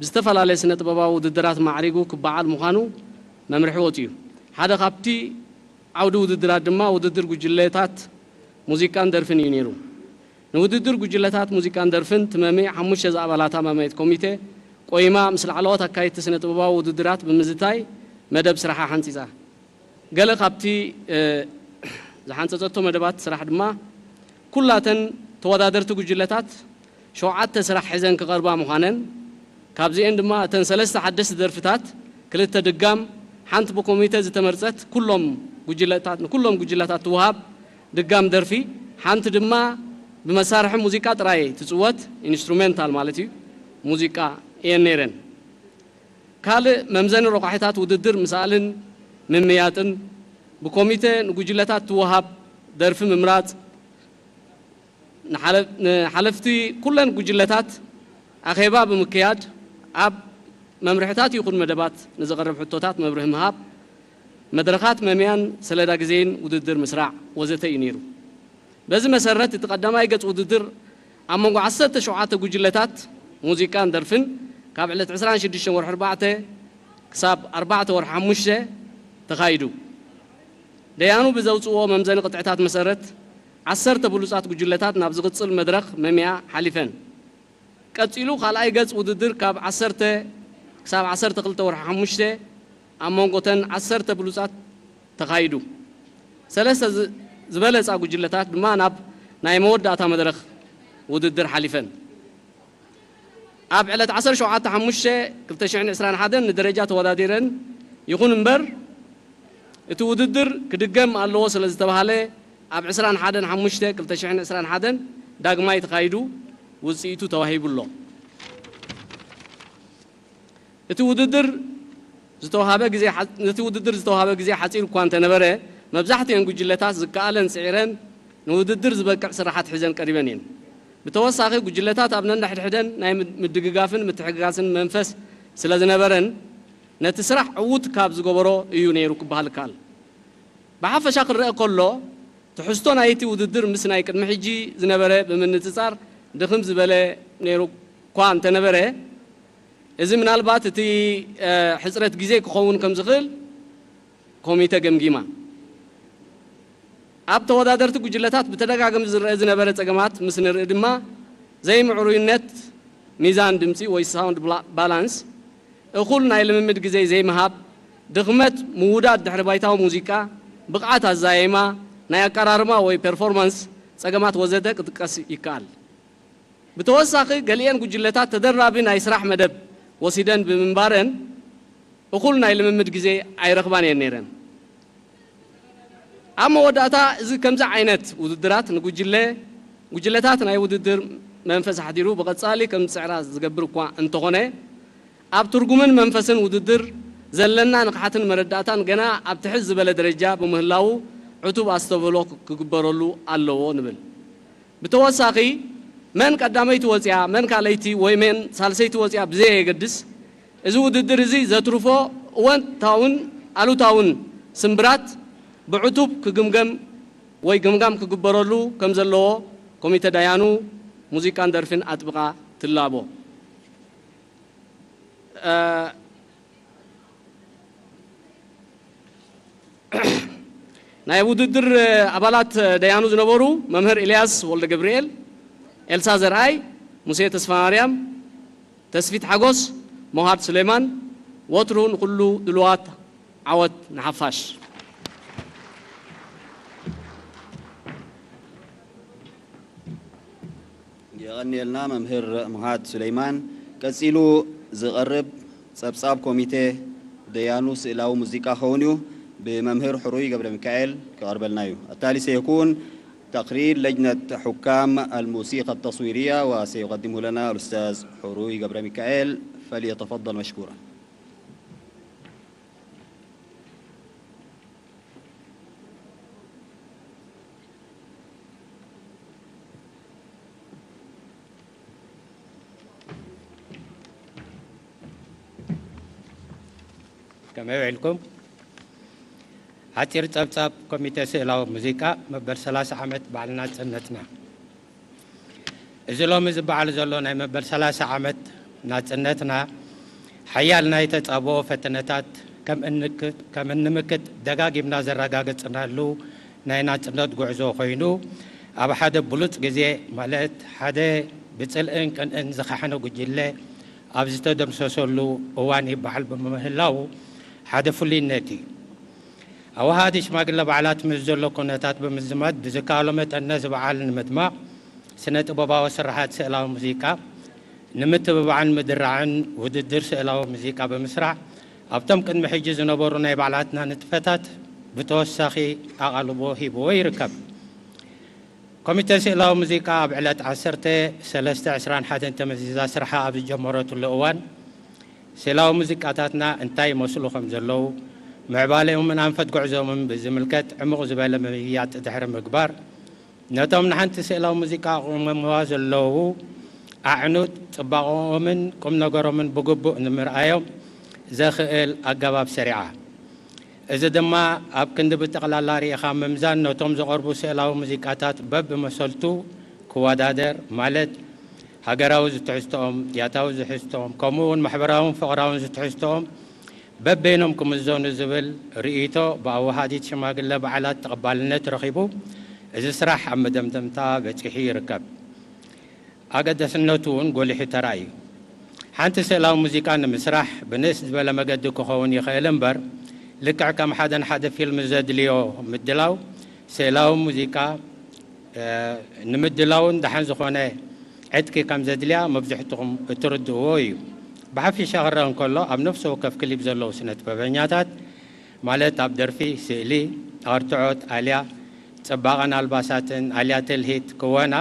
ብዝተፈላለየ ስነ ጥበባዊ ውድድራት ማዕሪጉ ክበዓል ምዃኑ መምርሒ ወጺኡ። ሓደ ካብቲ ዓውዲ ውድድራት ድማ ውድድር ጉጅለታት ሙዚቃን ደርፍን እዩ ነይሩ። ንውድድር ጉጅለታት ሙዚቃን ደርፍን ትመሚ ሓሙሽተ ዝኣባላታ መምየት ኮሚቴ ቆይማ ምስ ላዕለዎት ኣካየድቲ ስነ ጥበባዊ ውድድራት ብምዝታይ መደብ ስራሓ ሓንጺጻ። ገለ ካብቲ ዝሓንጸጸቶ መደባት ስራሕ ድማ ኩላተን ተወዳደርቲ ጉጅለታት ሸውዓተ ስራሕ ሒዘን ክቐርባ ምዃነን፣ ካብዚኤን ድማ እተን ሰለስተ ሓደስቲ ደርፍታት ክልተ ድጋም፣ ሓንቲ ብኮሚተ ዝተመርጸት ኩሎም ጉጅለታት ንኩሎም ጉጅለታት ትወሃብ ድጋም ደርፊ፣ ሓንቲ ድማ ብመሳርሒ ሙዚቃ ጥራይ ትጽወት፣ ኢንስትሩሜንታል ማለት እዩ፣ ሙዚቃ እየን ነይረን። ካልእ መምዘኒ ረቋሒታት ውድድር ምስኣልን ምምያጥን፣ ብኮሚተ ንጉጅለታት ትወሃብ ደርፊ ምምራጽ፣ ንሓለፍቲ ኩለን ጉጅለታት ኣኼባ ብምክያድ ኣብ መምርሕታት ይኹን መደባት ንዝቐርብ ሕቶታት መብርሂ ምሃብ፣ መድረኻት መምያን ሰለዳ ግዜን ውድድር ምስራዕ ወዘተ እዩ ነይሩ። በዚ መሰረት እቲ ቀዳማይ ገጽ ውድድር ኣብ መንጎ ዓሰርተ ሸውዓተ ጉጅለታት ሙዚቃን ደርፍን ካብ ዕለት ዕስራን ሽዱሽተን ወርሒ ኣርባዕተ ክሳብ ኣርባዕተ ወርሒ ሓሙሽተ ተኻይዱ። ደያኑ ብዘውጽእዎ መምዘኒ ቅጥዕታት መሰረት ዓሰርተ ብሉጻት ጉጅለታት ናብ ዝቕጽል መድረኽ መምያ ሓሊፈን። ቀጺሉ ካልኣይ ገጽ ውድድር ካብ ዓሰርተ ክሳብ ዓሰርተ ክልተ ወርሒ ሓሙሽተ ኣብ መንጎተን ዓሰርተ ብሉጻት ተኻይዱ። ሰለስተ ዝበለጻ ጉጅለታት ድማ ናብ ናይ መወዳእታ መድረኽ ውድድር ሓሊፈን። ኣብ ዕለት ዓሰርተ ሸውዓተ ሓሙሽተ ክልተ ሽሕን ዕስራን ሓደን ንደረጃ ተወዳዲረን፣ ይኹን እምበር እቲ ውድድር ክድገም ኣለዎ ስለ ዝተባህለ ኣብ ዕስራን ሓደን ሓሙሽተ ክልተ ሽሕን ዕስራን ሓደን ዳግማይ ተኻይዱ ውጽኢቱ ተዋሂቡ ኣሎ። እቲ ውድድር ዝተዋሃበ ግዜ ነቲ ውድድር ዝተዋሃበ ግዜ ሓጺር እኳ እንተነበረ፣ መብዛሕትኤን ጉጅለታት ዝከኣለን ጽዒረን ንውድድር ዝበቅዕ ስራሓት ሒዘን ቀሪበን እየን። ብተወሳኺ ጉጅለታት ኣብ ነንሕድሕደን ናይ ምድግጋፍን ምትሕግጋዝን መንፈስ ስለ ዝነበረን ነቲ ስራሕ ዕዉት ካብ ዝገበሮ እዩ ነይሩ ክበሃል ይከኣል። ብሓፈሻ ክረአ ከሎ ትሕዝቶ ናይቲ ውድድር ምስ ናይ ቅድሚ ሕጂ ዝነበረ ብምንጽጻር ድኽም ዝበለ ነይሩ እኳ እንተነበረ፣ እዚ ምናልባት እቲ ሕጽረት ግዜ ክኸውን ከም ዝኽእል ኮሚተ ገምጊማ። ኣብ ተወዳደርቲ ጉጅለታት ብተደጋጋሚ ዝረአ ዝነበረ ጸገማት ምስ ንርኢ ድማ ዘይምዕሩይነት ሚዛን ድምጺ ወይ ሳውንድ ባላንስ፣ እኹል ናይ ልምምድ ግዜ ዘይምሃብ፣ ድኽመት ምውዳድ ድሕሪ ባይታዊ ሙዚቃ፣ ብቕዓት ኣዛየማ፣ ናይ ኣቀራርባ ወይ ፐርፎርማንስ ጸገማት ወዘተ ክጥቀስ ይከኣል። ብተወሳኺ ገሊኤን ጉጅለታት ተደራቢ ናይ ስራሕ መደብ ወሲደን ብምንባረን እኹል ናይ ልምምድ ግዜ ኣይረኽባን እየን ነይረን። ኣብ መወዳእታ እዚ ከምዚ ዓይነት ውድድራት ንጉጅለ ጉጅለታት ናይ ውድድር መንፈስ ኣሕዲሩ ብቐጻሊ ከም ዝጽዕራ ዝገብር እኳ እንተኾነ፣ ኣብ ትርጉምን መንፈስን ውድድር ዘለና ንቕሓትን መረዳእታን ገና ኣብ ትሕት ዝበለ ደረጃ ብምህላዉ ዕቱብ ኣስተብህሎ ክግበረሉ ኣለዎ ንብል። ብተወሳኺ መን ቀዳመይቲ ወጺኣ፣ መን ካልኣይቲ ወይ መን ሳልሰይቲ ወጺኣ ብዘየገድስ፣ እዚ ውድድር እዚ ዘትርፎ እወንታውን ኣሉታውን ስምብራት ብዕቱብ ክግምገም ወይ ግምጋም ክግበረሉ ከም ዘለዎ ኮሚተ ዳያኑ ሙዚቃን ደርፍን ኣጥብቓ ትላቦ። እ፣ ናይ ውድድር ኣባላት ደያኑ ዝነበሩ መምህር ኤልያስ ወልደ ገብርኤል፣ ኤልሳ ዘርኣይ፣ ሙሴ ተስፋ ማርያም፣ ተስፊት ሓጎስ፣ መውሃድ ሱሌማን፣ ወትሩ ንኹሉ ድሉዋት። ዓወት ንሓፋሽ። የቐንየልና መምህር ሙሃድ ሱለይማን። ቀጺሉ ዝቐርብ ጸብጻብ ኮሚቴ ደያኑ ስእላዊ ሙዚቃ ክኸውን እዩ። ብመምህር ሕሩይ ገብረ ሚካኤል ክቐርበልና እዩ። التالي سيكون تقرير لجنة حكام الموسيقى التصويرية، وسيقدمه لنا الأستاذ حروي قبر ميكائيل، فليتفضل مشكورا. ከመይ ውዒልኩም? ሓጺር ጸብጻብ ኮሚተ ስእላዊ ሙዚቃ መበል ሰላሳ ዓመት በዓል ናጽነትና። እዚ ሎሚ ዝበዓል ዘሎ ናይ መበል ሰላሳ ዓመት ናጽነትና፣ ሓያል ናይ ተጻብኦ ፈተነታት ከም እንክ-፣ ከም እንምክት ደጋጊምና ዘረጋገጽናሉ ናይ ናጽነት ጉዕዞ ኮይኑ፣ ኣብ ሓደ ብሉጽ ግዜ፣ ማለት ሓደ ብጽልእን ቅንእን ዝኸሓነ ጉጅለ ኣብ ዝተደምሰሰሉ እዋን ይበዓል ብምህላዉ ሓደ ፍሉይነት እዩ። ኣወሃሃዲ ሽማግለ በዓላት ምስ ዘሎ ኩነታት ብምዝማድ ብዝከኣሎ መጠን ነዚ በዓል ንምድማቕ ስነ ጥበባዊ ስርሓት ስእላዊ ሙዚቃ ንምትብባዕን ምድራዕን ውድድር ስእላዊ ሙዚቃ ብምስራዕ ኣብቶም ቅድሚ ሕጂ ዝነበሩ ናይ በዓላትና ንጥፈታት ብተወሳኺ ኣቓልቦ ሂብዎ ይርከብ። ኮሚተ ስእላዊ ሙዚቃ ኣብ ዕለት ዓሰርተ ሰለስተ ዕስራን ሓደን ተመዚዛ ስርሓ ኣብ ዝጀመረትሉ እዋን ስእላዊ ሙዚቃታትና እንታይ ይመስሉ ከም ዘለዉ፣ ምዕባለኦምን ኣንፈት ጉዕዞኦምን ብዝምልከት ዕሙቕ ዝበለ ምምይያጥ ድሕሪ ምግባር፣ ነቶም ንሓንቲ ስእላዊ ሙዚቃ ኣቑሞምዋ ዘለዉ ኣዕኑድ ጽባቐኦምን ቁምነገሮምን ብግቡእ ንምርኣዮም ዘኽእል ኣገባብ ሰሪዓ። እዚ ድማ ኣብ ክንዲ ብጠቕላላ ርኢኻ ምምዛን ነቶም ዝቐርቡ ስእላዊ ሙዚቃታት በብመሰልቱ ክወዳደር፣ ማለት ሃገራዊ ዝትሕዝቶኦም፣ ያታዊ ዝትሕዝቶኦም፣ ከምኡ እውን ማሕበራውን ፍቕራውን ዝትሕዝቶኦም በበይኖም ክምዘኑ ዝብል ርእይቶ ብኣወሃዲት ሽማግለ በዓላት ተቐባልነት ረኺቡ፣ እዚ ስራሕ ኣብ መደምደምታ በጺሑ ይርከብ። ኣገዳስነቱ እውን ጎሊሑ ተራእዩ። ሓንቲ ስእላዊ ሙዚቃ ንምስራሕ ብንእስ ዝበለ መገዲ ክኸውን ይኽእል እምበር፣ ልክዕ ከም ሓደ ንሓደ ፊልም ዘድልዮ ምድላው፣ ስእላዊ ሙዚቃ ንምድላውን ደሓን ዝኾነ ዕጥቂ ከም ዘድልያ መብዝሕትኹም እትርድእዎ እዩ። ብሓፊሻ ክረአ እንከሎ፣ ኣብ ነፍሲ ወከፍ ክሊፕ ዘለዉ ስነ ጥበበኛታት፣ ማለት ኣብ ደርፊ፣ ስእሊ፣ ኣርትዖት፣ ኣልያ ጽባቐን ኣልባሳትን፣ ኣልያ ትልሂት፣ ክወና፣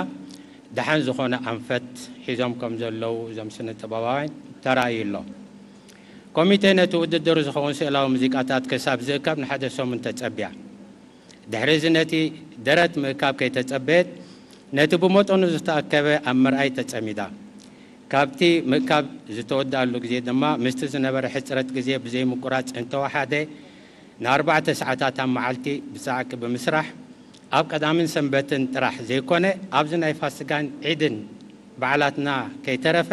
ደሓን ዝኾነ ኣንፈት ሒዞም ከም ዘለዉ እዞም ስነ ጥበባውያን ተራእዩ ኣሎ። ኮሚቴ ነቲ ውድድር ዝኸውን ስእላዊ ሙዚቃታት ክሳብ ዝእከብ ንሓደ ሰሙን ተጸብያ። ድሕሪ እዚ ነቲ ደረት ምእካብ ከይተጸበየት ነቲ ብመጠኑ ዝተኣከበ ኣብ ምርኣይ ተጸሚዳ። ካብቲ ምእካብ ዝተወድኣሉ ግዜ ድማ ምስቲ ዝነበረ ሕጽረት ግዜ ብዘይምቁራጽ እንተወሓደ ንኣርባዕተ ሰዓታት ኣብ መዓልቲ ብጻዕቂ ብምስራሕ ኣብ ቀዳምን ሰንበትን ጥራሕ ዘይኮነ ኣብዚ ናይ ፋሲጋን ዒድን በዓላትና ከይተረፈ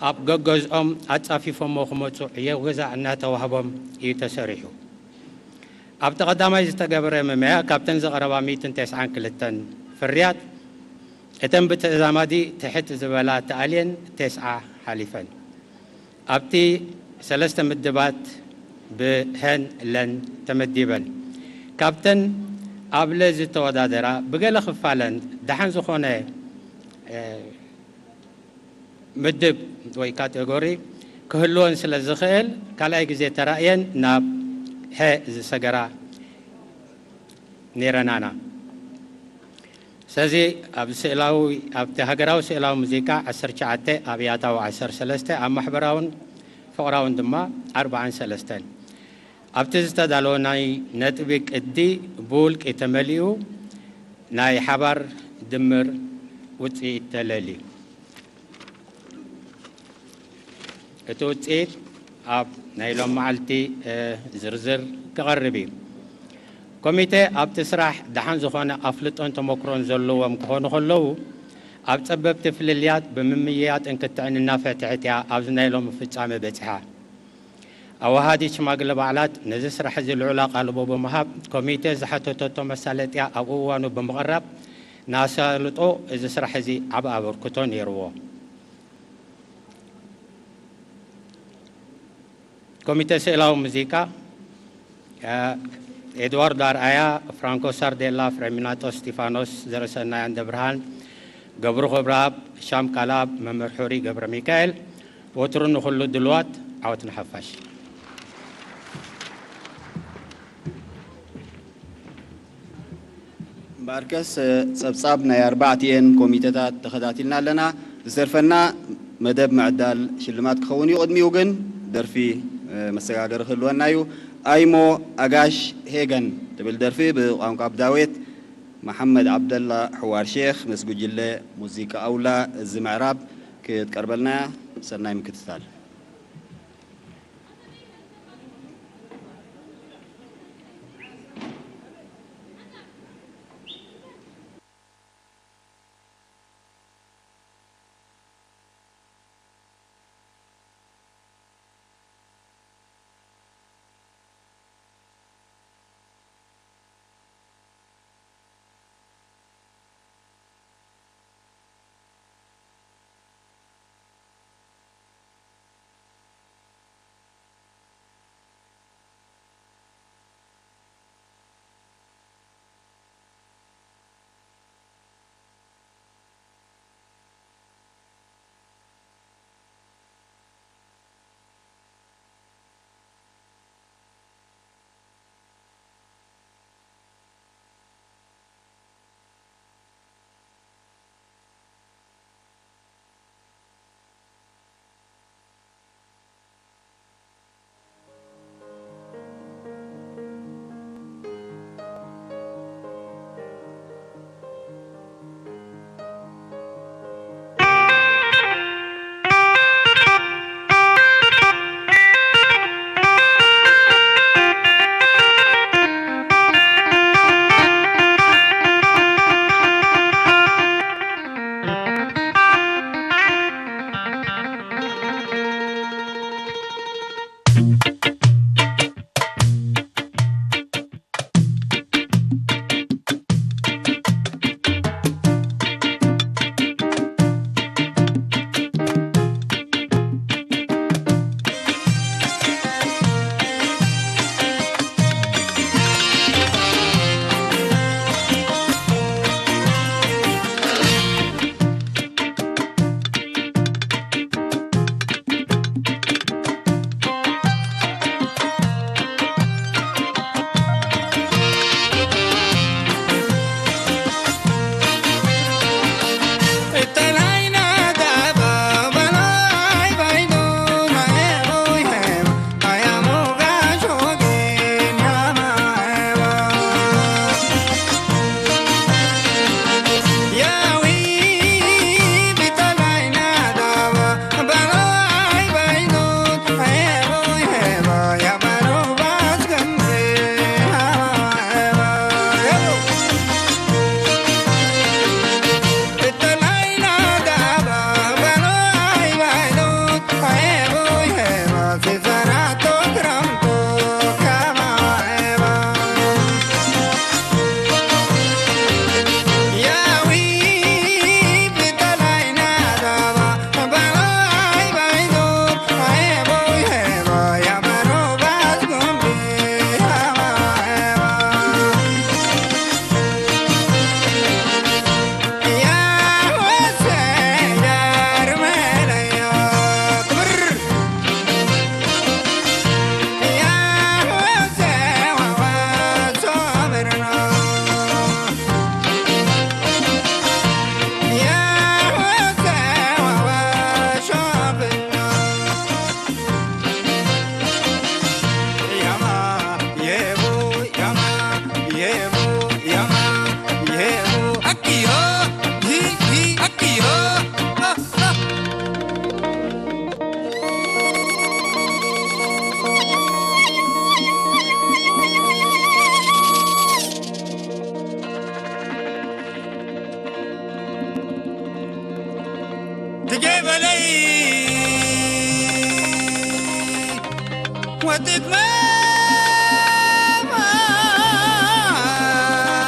ኣብ ገገዝኦም ኣጻፊፎሞ ክመጹ ዕዮ ገዛ እናተዋህቦም እዩ ተሰሪሑ። ኣብቲ ቀዳማይ ዝተገበረ መመያ ካብተን ዝቐረባ ሚእትን ተስዓን ክልተን ፍርያት እተን ብተዛማዲ ትሕት ዝበላ ተኣልየን ተስዓ ሓሊፈን። ኣብቲ ሰለስተ ምድባት ብሀን ለን ተመዲበን። ካብተን ኣብ ለ ዝተወዳደራ ብገለ ክፋለን ደሓን ዝኾነ ምድብ ወይ ካቴጎሪ ክህልወን ስለ ዝኽእል፣ ካልኣይ ግዜ ተራእየን ናብ ሐ ዝሰገራ ነይረን ኣና። ስለዚ ኣብ ስእላዊ፣ ኣብቲ ሃገራዊ ስእላዊ ሙዚቃ ዓሰርተ ትሽዓተ፣ ኣብ ያታዊ ዓሰርተ ሰለስተ፣ ኣብ ማሕበራውን ፍቕራውን ድማ ኣርብዓን ሰለስተን። ኣብቲ ዝተዳለወ ናይ ነጥቢ ቅዲ ብውልቂ ተመሊኡ ናይ ሓባር ድምር ውፅኢት ተለልዩ። እቲ ውፅኢት ኣብ ናይ ሎም መዓልቲ ዝርዝር ክቐርብ እዩ። ኮሚቴ ኣብቲ ስራሕ ደሓን ዝኾነ ኣፍልጦን ተመክሮን ዘለዎም ክኾኑ ከለዉ፣ ኣብ ጸበብቲ ፍልልያት ብምምይያጥን ክትዕን እናፈትሐት እያ ኣብዚ ናይ ሎም ፍጻመ በጺሓ። ኣወሃዲ ሽማግለ በዓላት ነዚ ስራሕ እዚ ልዑል ኣቓልቦ ብምሃብ፣ ኮሚቴ ዝሓተተቶ መሳለጥያ ኣብ እዋኑ ብምቕራብ፣ ንኣሳልጦ እዚ ስራሕ እዚ ዓቢ ኣበርክቶ ነይርዎ። ኮሚቴ ስእላዊ ሙዚቃ፣ ኤድዋርዶ ኣርኣያ፣ ፍራንኮ ሳርዴላ፣ ፍሬሚናጦ እስቲፋኖስ፣ ዘርእሰናይ ኣንደብርሃን፣ ገብሩ ክብረኣብ፣ ሻም ቃልኣብ፣ መምህር ሑሪ ገብረ ሚካኤል፣ ወትሩ ንኹሉ ድልዋት። ዓወት ንሓፋሽ። እምበኣርከስ፣ ጸብጻብ ናይ ኣርባዕቲኤን ኮሚተታት ተኸታቲልና ኣለና። ዝተርፈና መደብ ምዕዳል ሽልማት ክኸውን እዩ። ቅድሚኡ ግን ደርፊ መሰጋገሪ ክህልወና እዩ። ኣይሞ ኣጋሽ ሄገን ትብል ደርፊ ብቋንቋ ብዳዌት መሓመድ ዓብደላ ሕዋር ሼኽ ምስ ጉጅለ ሙዚቃ ኣውላ እዚ ምዕራብ ክትቀርበልና እያ። ሰናይ ምክትታል።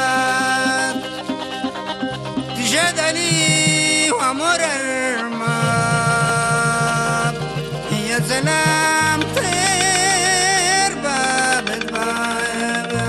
ወትግመማት ትሸደሊ ወሞረርማ የሰላም ትርባ በትባያ።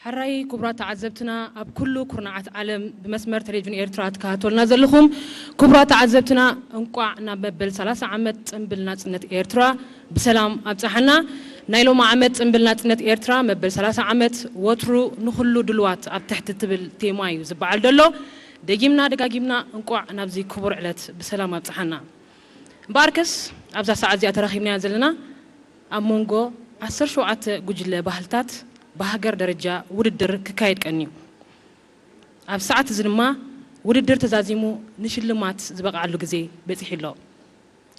ሕራይ ክቡራት ተዓዘብትና፣ ኣብ ኩሉ ኩርናዓት ዓለም ብመስመር ቴሌቪዥን ኤርትራ ትከታተሉና ዘለኹም ክቡራት ተዓዘብትና፣ እንቋዕ ናብ መበል ሰላሳ ዓመት ጽምብል ናጽነት ኤርትራ ብሰላም ኣብጽሓና። ናይ ሎሚ ዓመት ጽምብል ናጽነት ኤርትራ መበል ሰላሳ ዓመት ወትሩ ንኹሉ ድልዋት ኣብ ትሕቲ ትብል ቴማ እዩ ዝበዓል ዘሎ። ደጊምና ደጋጊምና እንቋዕ ናብዚ ክቡር ዕለት ብሰላም ኣብጽሓና። እምበኣርከስ ኣብዛ ሰዓት እዚኣ ተራኺብናያ ዘለና ኣብ መንጎ ዓሰርተ ሸውዓተ ጉጅለ ባህልታት ብሃገር ደረጃ ውድድር ክካየድ ቀንዩ። ኣብ ሰዓት እዚ ድማ ውድድር ተዛዚሙ ንሽልማት ዝበቕዓሉ ግዜ በጺሑ ኣሎ።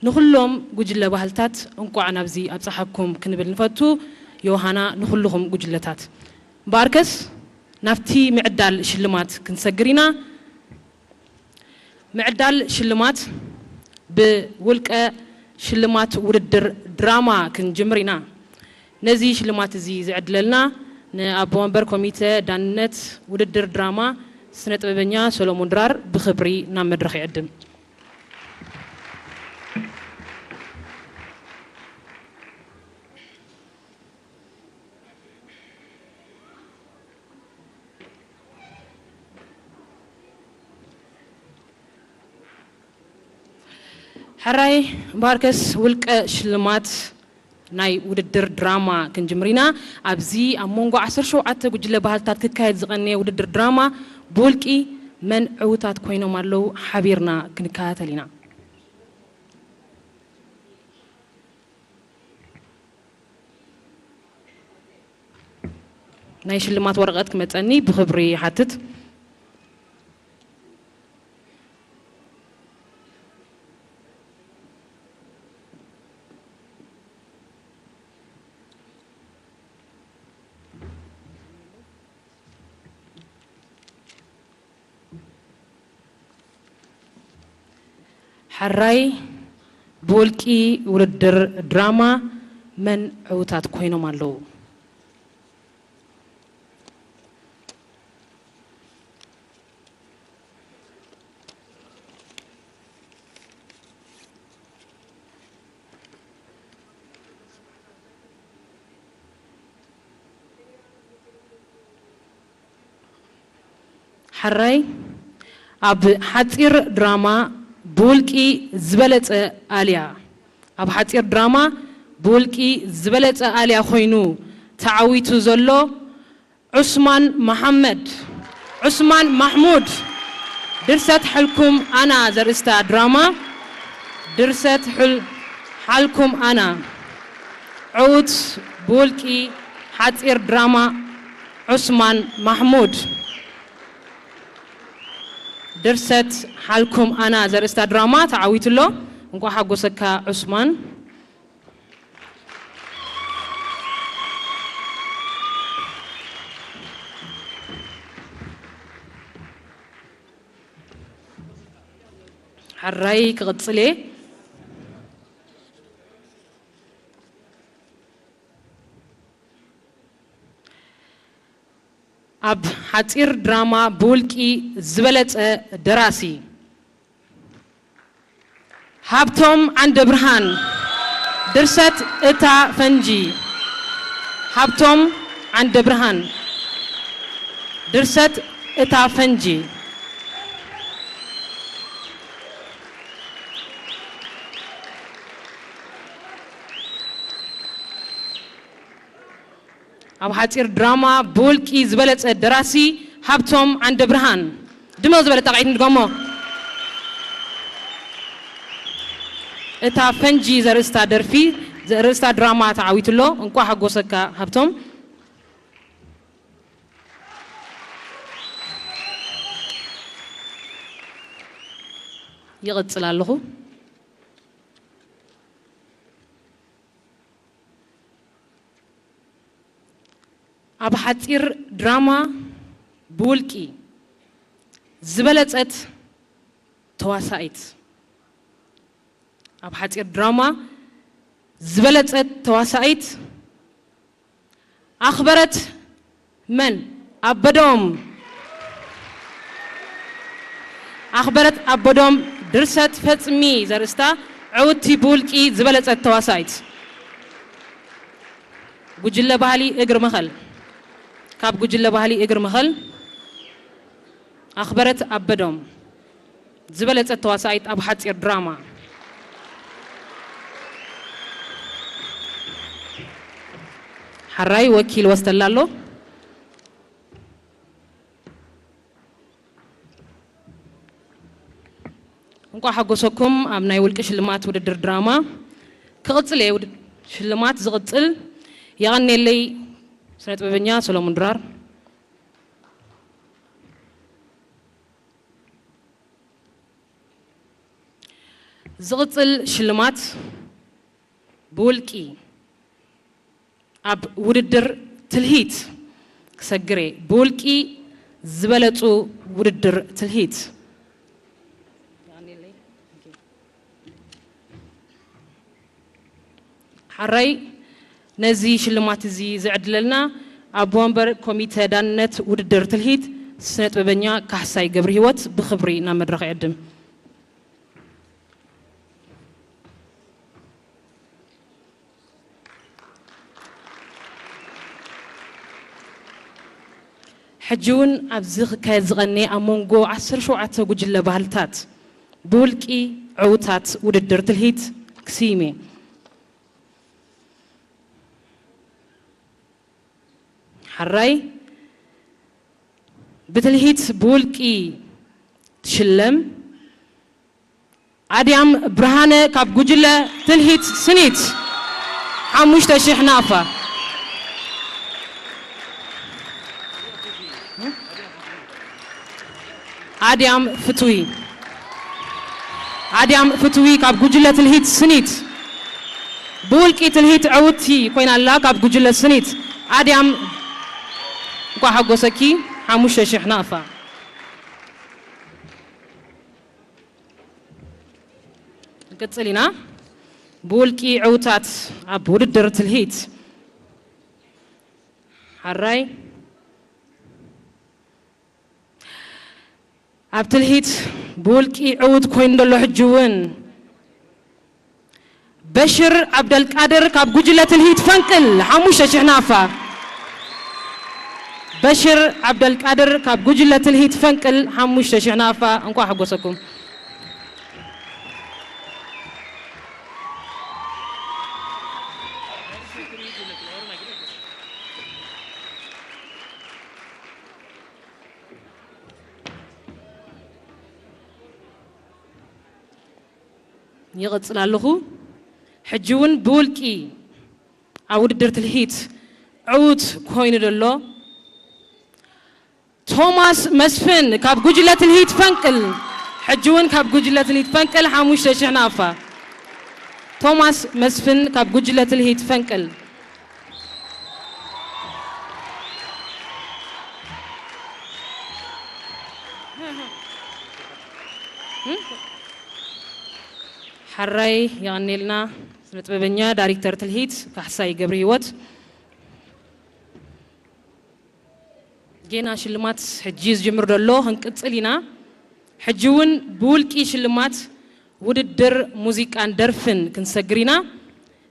ንኹሎም ጉጅለ ባህልታት እንቋዕ ናብዚ ኣብጽሓኩም ክንብል ንፈቱ። ዮሃና ንኹልኹም ጉጅለታት። እምበኣርከስ ናብቲ ምዕዳል ሽልማት ክንሰግር ኢና። ምዕዳል ሽልማት ብውልቀ ሽልማት ውድድር ድራማ ክንጅምር ኢና። ነዚ ሽልማት እዚ ዝዕድለልና ንኣቦ ወንበር ኮሚተ ዳንነት ውድድር ድራማ ስነ ጥበበኛ ሰሎሞን ድራር ብኽብሪ ናብ መድረኽ ይዕድም። ሕራይ ባርከስ ውልቀ ሽልማት ናይ ውድድር ድራማ ክንጅምር ኢና። ኣብዚ ኣብ መንጎ ዓሰርተ ሸውዓተ ጉጅለ ባህልታት ክካየድ ዝቐነየ ውድድር ድራማ ብውልቂ መን ዕዉታት ኮይኖም ኣለዉ ሓቢርና ክንከታተል ኢና። ናይ ሽልማት ወረቐት ክመጸኒ ብኽብሪ ይሓትት። ሕራይ ብውልቂ ውድድር ድራማ መን ዕዉታት ኮይኖም ኣለዉ? ሕራይ ኣብ ሓጺር ድራማ ብውልቂ ዝበለጸ ኣልያ፣ ኣብ ሓጺር ድራማ ብውልቂ ዝበለጸ ኣልያ ኮይኑ ተዓዊቱ ዘሎ ዑስማን መሓመድ፣ ዑስማን ማሕሙድ። ድርሰት ሓልኩም ኣና ዘርእስታ ድራማ፣ ድርሰት ሓል-፣ ሓልኩም ኣና። ዕዉት ብውልቂ ሓጺር ድራማ ዑስማን ማሕሙድ። ድርሰት ሓልኩም ኣና ዘርእስታ ድራማ ተዓዊቱ ኣሎ። እንቋዕ ሓጎሰካ ዑስማን። ሕራይ ክቕጽል እየ። ኣብ ሓጺር ድራማ ብውልቂ ዝበለጸ ደራሲ ሃብቶም ዓንደብርሃን። ድርሰት እታ ፈንጂ ሃብቶም ዓንደብርሃን። ድርሰት እታ ፈንጂ። ኣብ ሓጺር ድራማ ብውልቂ ዝበለጸ ደራሲ ሃብቶም ዓንደብርሃን። ድምቕ ዝበለ ጣቕዒት ንድገሞ። እታ ፈንጂ ዘርእስታ ደርፊ፣ ዘርእስታ ድራማ ተዓዊቱ ኣሎ። እንቋዕ ሓጎሰካ ሃብቶም። ይቕጽል ኣለኹ። ኣብ ሓጺር ድራማ ብውልቂ ዝበለጸት ተዋሳኢት፣ ኣብ ሓጺር ድራማ ዝበለጸት ተዋሳኢት ኣኽበረት መን? ኣበዶም። ኣኽበረት ኣበዶም። ድርሰት ፈጽሚ ዘርእስታ ዕውቲ ብውልቂ ዝበለጸት ተዋሳኢት። ጉጅለ ባህሊ እግሪ መኸል። ካብ ጉጅለ ባህሊ እግሪ መኸል ኣኽበረት ኣበዶም። ዝበለጸት ተዋሳኢት ኣብ ሓጺር ድራማ። ሕራይ ወኪል ወስተላ ኣሎ። እንቋዕ ሓጎሰኩም ኣብ ናይ ውልቂ ሽልማት ውድድር ድራማ። ክቕጽል እየ ውድ-፣ ሽልማት ዝቕጽል። የቐንየለይ ስነ ጥበበኛ ሰሎሙን ድራር። ዝቕጽል ሽልማት ብውልቂ ኣብ ውድድር ትልሂት ክሰግር እየ። ብውልቂ ዝበለጹ ውድድር ትልሂት። ሓራይ ነዚ ሽልማት እዚ ዝዕድለልና ኣቦ ወንበር ኮሚተ ዳንነት ውድድር ትልሂት ስነ ጥበበኛ ካሕሳይ ገብረ ህይወት ብኽብሪ ናብ መድረኽ ይዕድም። ሕጂ እውን ኣብዚ ክካየድ ዝቐነየ ኣብ መንጎ ዓሰርተ ሸውዓተ ጉጅለ ባህልታት ብውልቂ ዕውታት ውድድር ትልሂት ክስይም እየ። ሓራይ ብትልሂት ብውልቂ ትሽለም ኣድያም ብርሃነ ካብ ጉጅለ ትልሂት ስኒት፣ ሓሙሽተ ሽሕ ናቕፋ። ኣድያም ፍትዊ፣ ኣድያም ፍትዊ ካብ ጉጅለ ትልሂት ስኒት፣ ብውልቂ ትልሂት ዕውቲ ኮይና ኣላ ካብ ጉጅለ ስኒት። ኣድያም እንኳዕ ሓጎሰኪ፣ ሓሙሽተ ሽሕ ናቕፋ። ንቅጽል ኢና። ብውልቂ ዕውታት ኣብ ውድድር ትልሂት። ሓራይ ኣብ ትልሂት ብውልቂ ዕውት ኮይኑ ዘሎ ሕጂ እውን በሽር ዓብደልቃድር ካብ ጉጅለ ትልሂት ፈንቅል፣ ሓሙሽተ ሽሕ ናቕፋ። በሽር ዓብደልቃድር ካብ ጉጅለ ትልሂት ፈንቅል፣ ሓሙሽተ ሽሕ ናቕፋ። እንኳዕ ሓጎሰኩም። ይቕጽል ኣለኹ። ሕጂ እውን ብውልቂ ኣብ ውድድር ትልሂት ዕዉት ኮይኑ ዘሎ ቶማስ መስፍን ካብ ጉጅለ ትልሂት ፈንቅል፣ ሕጂ እውን ካብ ጉጅለ ትልሂት ፈንቅል፣ ሓሙሽተ ሽሕ ናቕፋ። ቶማስ መስፍን ካብ ጉጅለ ትልሂት ፈንቅል። ሓራይ የቐኔልና ስነ ጥበበኛ ዳይሬክተር ትልሂት ካሕሳይ ገብረ ህይወት። ጌና ሽልማት ሕጂ ዝጅምር ዘሎ ክንቅጽል ኢና። ሕጂ እውን ብውልቂ ሽልማት ውድድር ሙዚቃን ደርፍን ክንሰግር ኢና።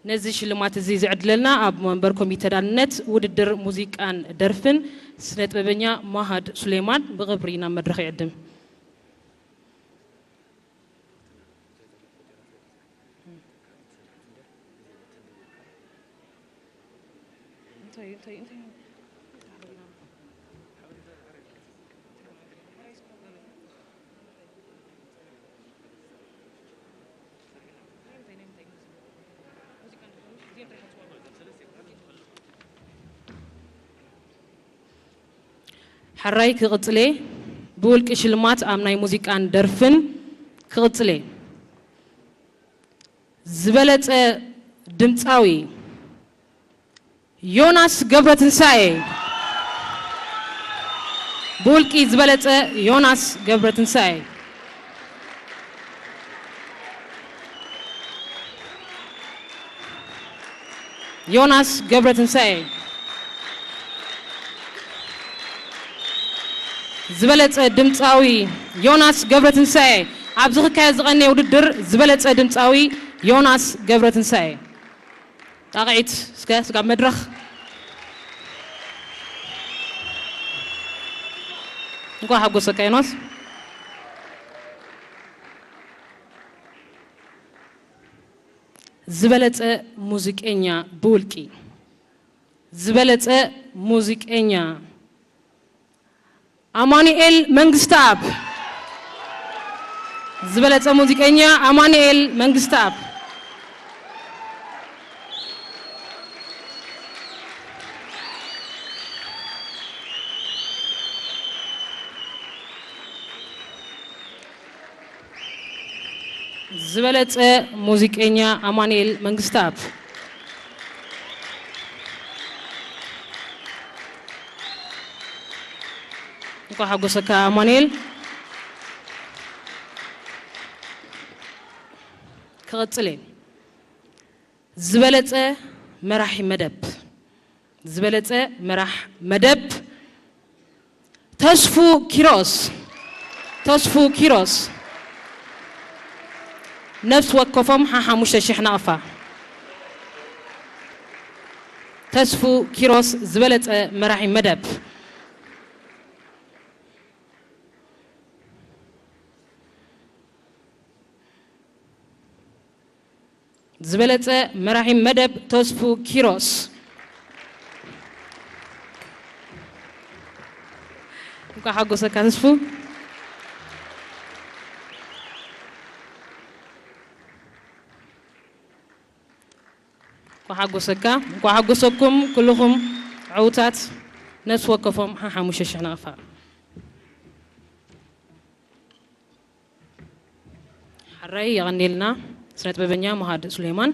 ነዚ ሽልማት እዚ ዝዕድለልና ኣብ መንበር ኮሚተ ዳንነት ውድድር ሙዚቃን ደርፍን ስነ ጥበበኛ ማሃድ ሱሌማን ብኽብሪ ናብ መድረኽ ይዕድም። ሓራይ ክቕጽል እየ። ብውልቂ ሽልማት ኣብ ናይ ሙዚቃን ደርፍን ክቕጽል እየ። ዝበለጸ ድምጻዊ ዮናስ ገብረትንሳኤ። ብውልቂ ዝበለጸ ዮናስ ገብረትንሳኤ። ዮናስ ገብረትንሳኤ። ዝበለጸ ድምጻዊ ዮናስ ገብረትንሳኤ። ኣብዚ ክካየድ ዝቐነየ ውድድር ዝበለጸ ድምጻዊ ዮናስ ገብረትንሳኤ። ጣቕዒት እስከ ስጋብ መድረኽ። እንኳዕ ሓጎሰካ ዮናስ። ዝበለጸ ሙዚቀኛ ብውልቂ። ዝበለጸ ሙዚቀኛ ኣማኑኤል መንግስተኣብ። ዝበለጸ ሙዚቀኛ ኣማኑኤል መንግስተኣብ። ዝበለጸ ሙዚቀኛ ኣማኑኤል መንግስተኣብ። እንኳዕ ሓጎሰካ ኣማኑኤል። ክቕጽል እየ። ዝበለጸ መራሒ መደብ። ዝበለጸ መራሕ መደብ ተስፉ ኪሮስ። ተስፉ ኪሮስ። ነፍሲ ወከፎም ሓሓሙሽተ ሽሕ ናቕፋ። ተስፉ ኪሮስ ዝበለጸ መራሒ መደብ። ዝበለጸ መራሒ መደብ ተስፉ ኪሮስ። እንኳዕ ሓጎሰካ ተስፉ። እንኳዕ ሓጎሰካ፣ እንኳዕ ሓጎሰኩም ኩልኹም ዕውታት። ነፍሲ ወከፎም ሓሓሙሽተ ሽሕ ናቕፋ። ሓራይ የቐንየልና ስነ ጥበበኛ መሃድ ሱሌማን።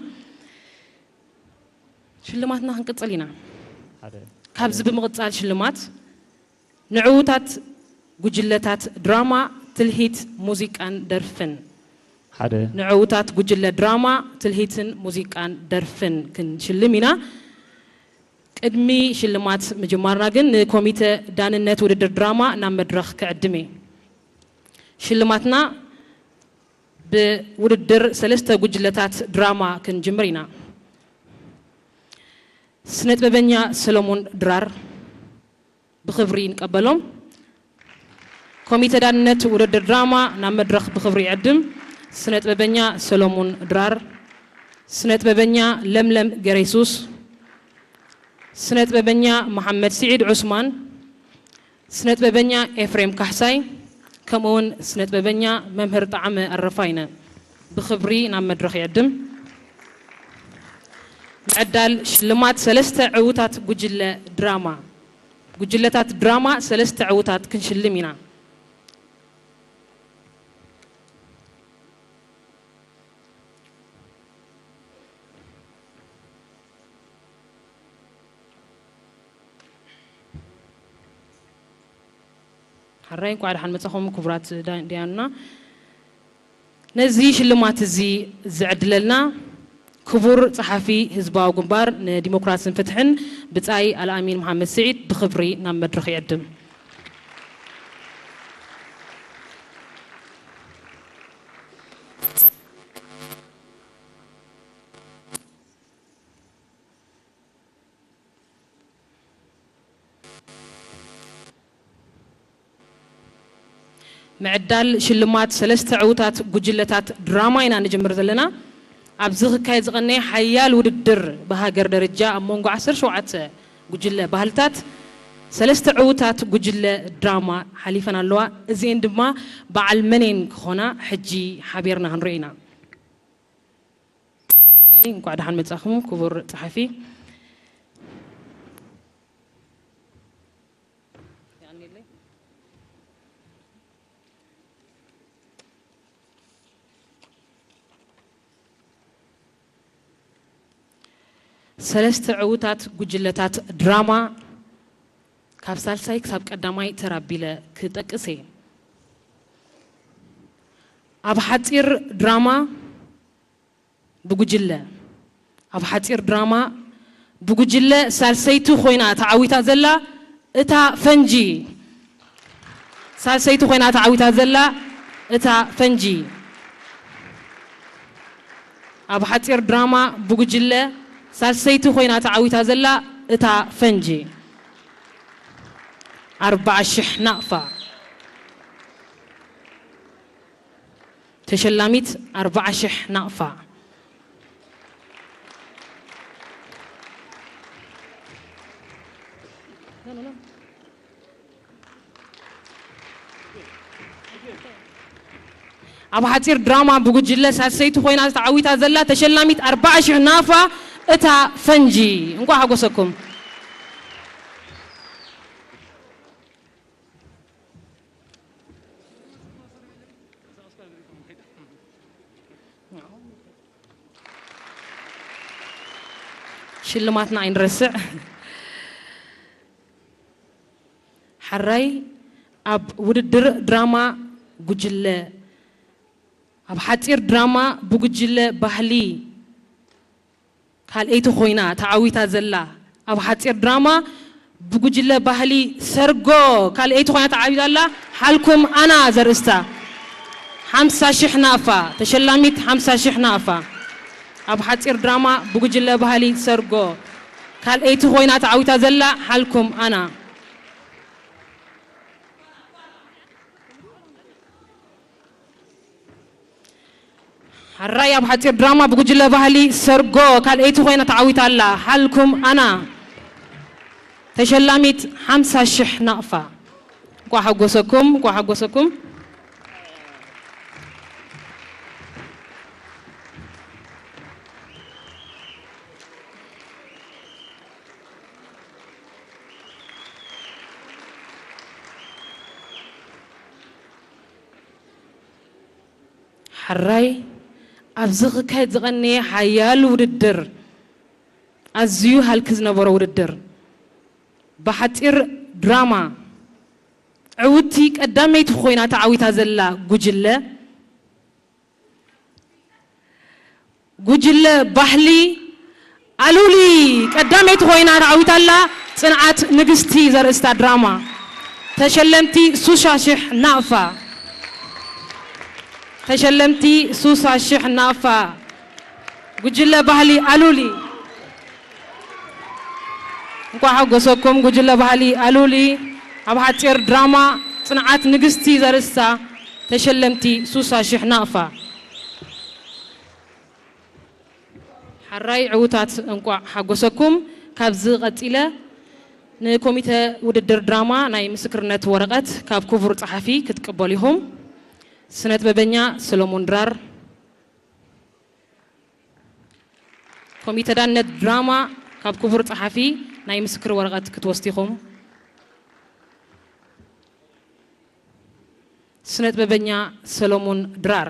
ሽልማትና ክንቅጽል ኢና። ሓደ ካብዚ ብምቕጻል ሽልማት ንዕዉታት ጉጅለታት ድራማ፣ ትልሂት፣ ሙዚቃን ደርፍን። ሓደ ንዕዉታት ጉጅለ ድራማ፣ ትልሂትን ሙዚቃን ደርፍን ክንሽልም ኢና። ቅድሚ ሽልማት ምጅማርና ግን ንኮሚተ ዳንነት ውድድር ድራማ ናብ መድረኽ ክዕድም እየ። ሽልማትና ብውድድር ሰለስተ ጉጅለታት ድራማ ክንጅምር ኢና። ስነጥበበኛ ሰሎሙን ድራር ብኽብሪ ንቀበሎም። ኮሚተ ዳንነት ውድድር ድራማ ናብ መድረኽ ብኽብሪ ይዕድም። ስነጥበበኛ ሰሎሙን ድራር፣ ስነጥበበኛ ለምለም ገሬሱስ፣ ስነጥበበኛ መሓመድ ስዒድ ዑስማን፣ ስነጥበበኛ ኤፍሬም ካሕሳይ፣ ከምኡውን ስነጥበበኛ መምህር ጣዕመ ኣረፋይነ ብኽብሪ ናብ መድረኽ ይዕድም። ምዕዳል ሽልማት ሰለስተ ዕዉታት ጉጅለ ድራማ። ጉጅለታት ድራማ ሰለስተ ዕዉታት ክንሽልም ኢና። ሓራይ እንኳዕ ደሓን መጻኹም ክቡራት ዳ-፣ ዳያኑና። ነዚ ሽልማት እዚ ዝዕድለልና ክቡር ጸሓፊ ህዝባዊ ግንባር ንዲሞክራስን ፍትሕን ብጻይ ኣልኣሚን መሓመድ ስዒድ ብኽብሪ ናብ መድረኽ ይዕድም። ምዕዳል ሽልማት ሰለስተ ዕዉታት ጉጅለታት ድራማ ኢና ንጅምር ዘለና። ኣብዚ ክካየድ ዝቐነየ ሓያል ውድድር ብሃገር ደረጃ ኣብ መንጎ ዓሰርተ ሸውዓተ ጉጅለ ባህልታት ሰለስተ ዕዉታት ጉጅለ ድራማ ሓሊፈን ኣለዋ። እዚኤን ድማ በዓል መኔን ክኾና ሕጂ ሓቢርና ክንርኢ ኢና። ሓራይ እንኳዕ ደሓን መጻኹም ክቡር ጸሓፊ። ሰለስተ ዕዉታት ጉጅለታት ድራማ ካብ ሳልሳይ ክሳብ ቀዳማይ ተራ ኣቢለ ክጠቅስ እየ። ኣብ ሓጺር ድራማ ብጉጅለ፣ ኣብ ሓጺር ድራማ ብጉጅለ ሳልሰይቲ ኮይና ተዓዊታ ዘላ እታ ፈንጂ። ሳልሰይቲ ኮይና ተዓዊታ ዘላ እታ ፈንጂ። ኣብ ሓጺር ድራማ ብጉጅለ ሳልሰይቲ ኮይና ተዓዊታ ዘላ እታ ፈንጂ። ኣርብዓ ሽሕ ናቕፋ። ተሸላሚት ኣርብዓ ሽሕ ናቕፋ። ኣብ ሓጺር ድራማ ብጉጅለ ሳልሰይቲ ኮይና ተዓዊታ ዘላ ተሸላሚት ኣርብዓ ሽሕ ናፋ እታ ፈንጂ። እንቋዕ ሓጎሰኩም። ሽልማትና ኣይንረስዕ። ሓራይ ኣብ ውድድር ድራማ ጉጅለ፣ ኣብ ሓጺር ድራማ ብጉጅለ ባህሊ ካልኣይቲ ኮይና ተዓዊታ ዘላ፣ ኣብ ሓጺር ድራማ ብጉጅለ ባህሊ ሰርጎ ካልኣይቲ ኮይና ተዓዊታ ዘላ ሓልኩም ኣና ዘርእስታ ሓምሳ ሽሕ ናፋ፣ ተሸላሚት ሓምሳ ሽሕ ናፋ። ኣብ ሓጺር ድራማ ብጉጅለ ባህሊ ሰርጎ ካልኣይቲ ኮይና ተዓዊታ ዘላ ሓልኩም ኣና። ሕራይ ኣብ ሓጺር ድራማ ብጉጅለ ባህሊ ሰርጎ ካልኣይቲ ኮይና ተዓዊታ ኣላ። ሃልኩም ኣና ተሸላሚት ሓምሳ ሽሕ ናቕፋ። እንኳዕ ሓጎሰኩም፣ እንኳዕ ሓጎሰኩም። ሕራይ ኣብዚ ክካየድ ዝቐነየ ሓያል ውድድር፣ ኣዝዩ ሃልኪ ዝነበሮ ውድድር፣ ብሓጺር ድራማ ዕውቲ ቀዳመይቲ ኮይና ተዓዊታ ዘላ ጉጅለ፣ ጉጅለ ባህሊ ኣሉሊ ቀዳመይቲ ኮይና ተዓዊታ ኣላ። ጽንዓት ንግስቲ ዘርእስታ ድራማ። ተሸለምቲ ሱሳ ሽሕ ናቕፋ። ተሸለምቲ ሱሳ ሽሕ ናቕፋ። ጉጅለ ባህሊ ኣሉሊ። እንኳዕ ሓጎሰኩም ጉጅለ ባህሊ ኣሉሊ። ኣብ ሓጺር ድራማ ጽንዓት ንግስቲ ዘርእስታ ተሸለምቲ ሱሳ ሽሕ ናቕፋ። ሕራይ ዕውታት እንቋዕ ሓጎሰኩም። ካብዚ ቀጺለ ንኮሚተ ውድድር ድራማ ናይ ምስክርነት ወረቐት ካብ ክቡር ጸሓፊ ክትቅበሉ ኢኹም። ስነጥበበኛ ሰሎሞን ድራር። ኮሚተ ዳነት ድራማ ካብ ክቡር ጸሓፊ ናይ ምስክር ወረቐት ክትወስዱ ኢኹም። ስነጥበበኛ ሰሎሞን ድራር።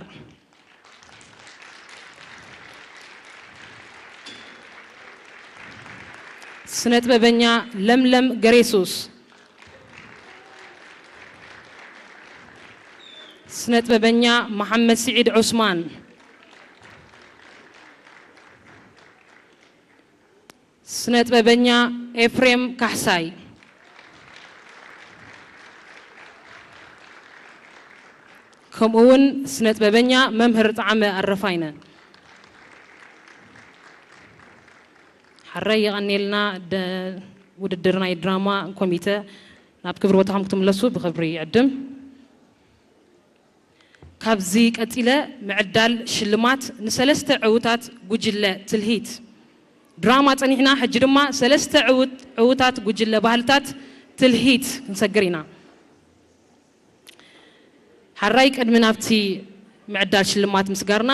ስነጥበበኛ ለምለም ገሬሱስ። ስነጥበበኛ መሓመድ ስዒድ ዑስማን። ስነጥበበኛ ኤፍሬም ካሕሳይ። ከምኡ እውን ስነጥበበኛ መምህር ጣዕመ ኣረፋይነ። ሕራይ የቐንየልና። ደ-፣ ውድድር ናይ ድራማ ኮሚተ ናብ ክብሪ ቦታኹም ክትምለሱ ብኽብሪ ይዕድም። ካብዚ ቀጺለ ምዕዳል ሽልማት ንሰለስተ ዕዉታት ጉጅለ ትልሂት ድራማ ጸኒሕና፣ ሕጂ ድማ ሰለስተ ዕዉት-፣ ዕዉታት ጉጅለ ባህልታት ትልሂት ክንሰግር ኢና። ሕራይ ቅድሚ ናብቲ ምዕዳል ሽልማት ምስጋርና፣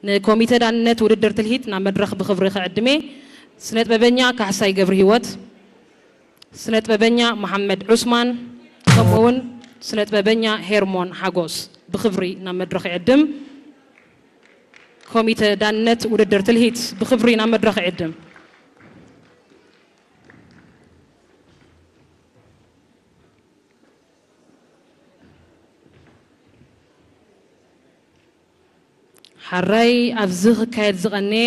ንኮሚተ ዳንነት ውድድር ትልሂት ናብ መድረኽ ብኽብሪ ክዕድሜ፣ ስነጥበበኛ ካሕሳይ ገብረሂወት፣ ስነጥበበኛ መሓመድ ዑስማን፣ ከምኡውን ስነጥበበኛ ሄርሞን ሓጎስ ብኽብሪ ናብ መድረኽ ይዕድም። ኮሚተ ዳንነት ውድድር ትልሂት ብኽብሪ ናብ መድረኽ ይዕድም። ሕራይ ኣብዚ ክካየድ ዝቐነየ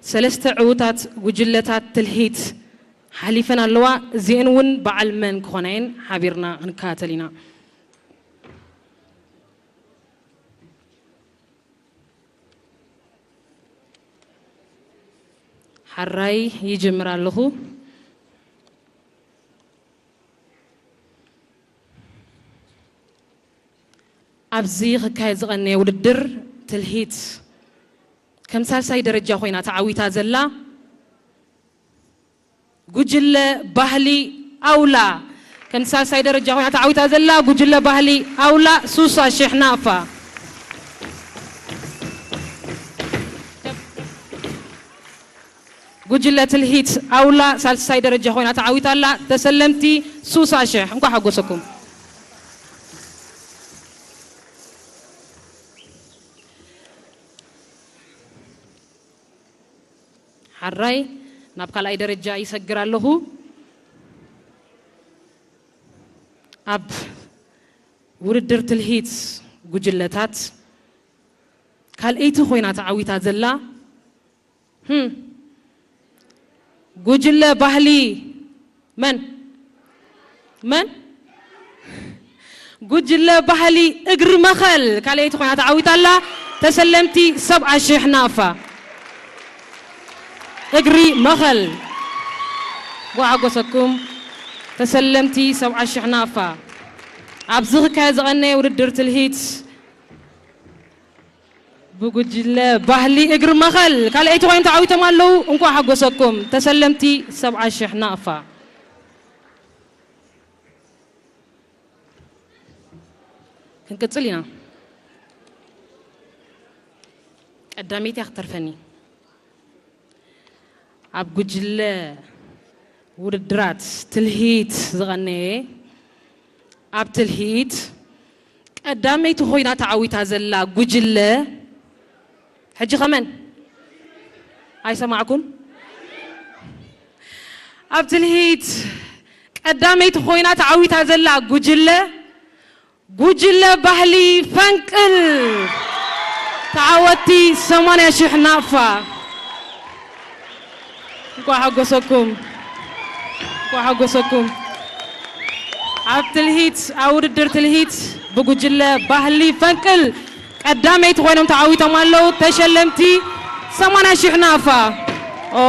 ሰለስተ ዕዉታት ጉጅለታት ትልሂት ሓሊፈን ኣለዋ። እዚአን እውን በዓል መን ክኾና እየን ሓቢርና ክንከታተል ኢና። ሕራይ ይጅምር ኣለኹ። ኣብዚ ክካየድ ዝቐነየ ውድድር ትልሂት ከም ሳልሳይ ደረጃ ኮይና ተዓዊታ ዘላ ጉጅለ ባህሊ ኣውላ፣ ከም ሳልሳይ ደረጃ ኮይና ተዓዊታ ዘላ ጉጅለ ባህሊ ኣውላ ሱሳ ሽሕ ናቕፋ። ጉጅለ ትልሂት ኣውላ ሳልሳይ ደረጃ ኮይና ተዓዊታ ኣላ። ተሰለምቲ ሱሳ ሽሕ፣ እንኳዕ ሓጎሰኩም። ሕራይ ናብ ካልኣይ ደረጃ ይሰግር ኣለኹ። ኣብ ውድድር ትልሂት ጉጅለታት ካልኣይቲ ኮይና ተዓዊታ ዘላ፣ ህም፣ ጉጅለ ባህሊ መን? መን? ጉጅለ ባህሊ እግሪ መኸል ካልኣይቲ ኮይና ተዓዊታ ኣላ። ተሰለምቲ ሰብዓ ሽሕ ናቕፋ። እግሪ መኸል። እንኳዕ ሓጎሰኩም። ተሰለምቲ ሰብዓ ሽሕ ናቕፋ። ኣብዚ ክካየድ ዝቐነየ ውድድር ትልሂት ብጉጅለ ባህሊ እግሪ መኸል ካልኣይቲ ኮይኖም ተዓዊቶም ኣለዉ። እንኳዕ ሓጎሰኩም ተሰለምቲ ሰብዓ ሽሕ ናቕፋ። ክንቅጽል ኢና። ቀዳመይቲ እያ ክትተርፈኒ። ኣብ ጉጅለ ውድድራት ትልሂት ዝቐነየ፣ ኣብ ትልሂት ቀዳመይቲ ኮይና ተዓዊታ ዘላ ጉጅለ፣ ሕጂ ከመን ኣይሰማዕኩን? ኣብ ትልሂት ቀዳመይቲ ኮይና ተዓዊታ ዘላ ጉጅለ፣ ጉጅለ ባህሊ ፈንቅል፣ ተዓወቲ ሰማንያ ሽሕ ናቕፋ። እንኳዕ ሓጎሰኩም፣ እንኳዕ ሓጎሰኩም። ኣብ ትልሂት፣ ኣብ ውድድር ትልሂት ብጉጅለ ባህሊ ፈንቅል ቀዳመይቲ ኮይኖም ተዓዊቶም ኣለዉ። ተሸለምቲ ሰማንያ ሽሕ ናቕፋ። ኦ።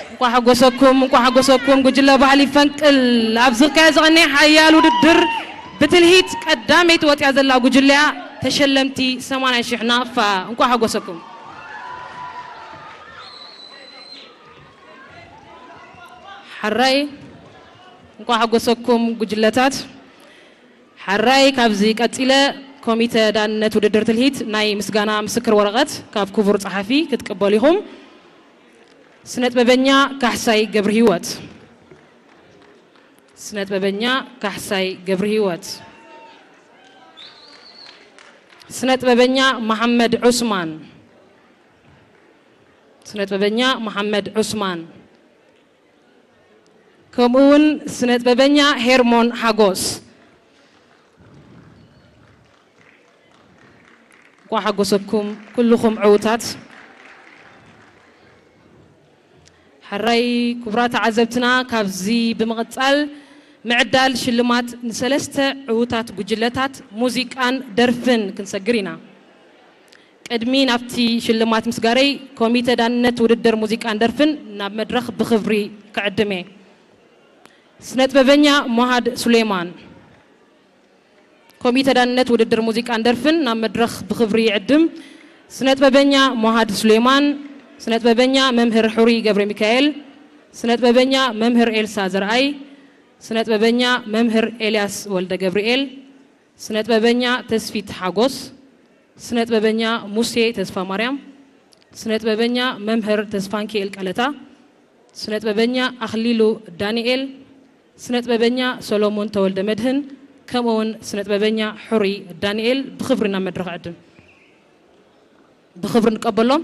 እንኳዕ ሓጎሰኩም፣ እንኳዕ ሓጎሰኩም። ጉጅለ ባህሊ ፈንቅል ኣብዚ ዝካየድ ዝቐነየ ሓያል ውድድር ብትልሂት ቀዳመይቲ ወፂኣ ዘላ ጉጅለያ ተሸለምቲ ሰማንያ ሽሕ ናቕፋ። እንኳዕ ሓጎሰኩም። ሓራይ እንኳዕ ሓጎሰኩም ጉጅለታት። ሓራይ ካብዚ ቀጺለ ኮሚተ ዳንነት ውድድር ትልሂት ናይ ምስጋና ምስክር ወረቐት ካብ ክቡር ጸሓፊ ክትቅበሉ ኢኹም። ስነጥበበኛ ካሕሳይ ገብርሂወት። ስነጥበበኛ ካሕሳይ ገብርሂወት። ስነጥበበኛ መሓመድ ዑስማን። ስነጥበበኛ መሓመድ ዑስማን። ከምኡ እውን ስነጥበበኛ ሄርሞን ሓጎስ። እንኳዕ ሓጎሰኩም ኩልኹም ዕውታት። ሕራይ ክቡራት ተዓዘብትና፣ ካብዚ ብምቕጻል ምዕዳል ሽልማት ንሰለስተ ዕዉታት ጉጅለታት ሙዚቃን ደርፍን ክንሰግር ኢና። ቅድሚ ናብቲ ሽልማት ምስጋረይ፣ ኮሚተ ዳንነት ውድድር ሙዚቃን ደርፍን ናብ መድረኽ ብኽብሪ ክዕድም እየ። ስነጥበበኛ ሞሃድ ሱሌማን። ኮሚተ ዳንነት ውድድር ሙዚቃን ደርፍን ናብ መድረኽ ብኽብሪ ይዕድም። ስነጥበበኛ ሞሃድ ሱሌማን፣ ስነጥበበኛ መምህር ሕሩይ ገብረ ሚካኤል፣ ስነጥበበኛ መምህር ኤልሳ ዘርኣይ፣ ስነጥበበኛ መምህር ኤልያስ ወልደ ገብርኤል፣ ስነጥበበኛ ተስፊት ሓጎስ፣ ስነጥበበኛ ሙሴ ተስፋማርያም፣ ስነጥበበኛ መምህር ተስፋንኪኤል ቀለታ፣ ስነጥበበኛ ኣኽሊሉ ዳንኤል፣ ስነጥበበኛ ሰሎሞን ተወልደ መድህን፣ ከምኡውን ስነጥበበኛ ሕሩይ ዳንኤል ብኽብሪ ናብ መድረኽ ዕድም። ብኽብሪ ንቀበሎም።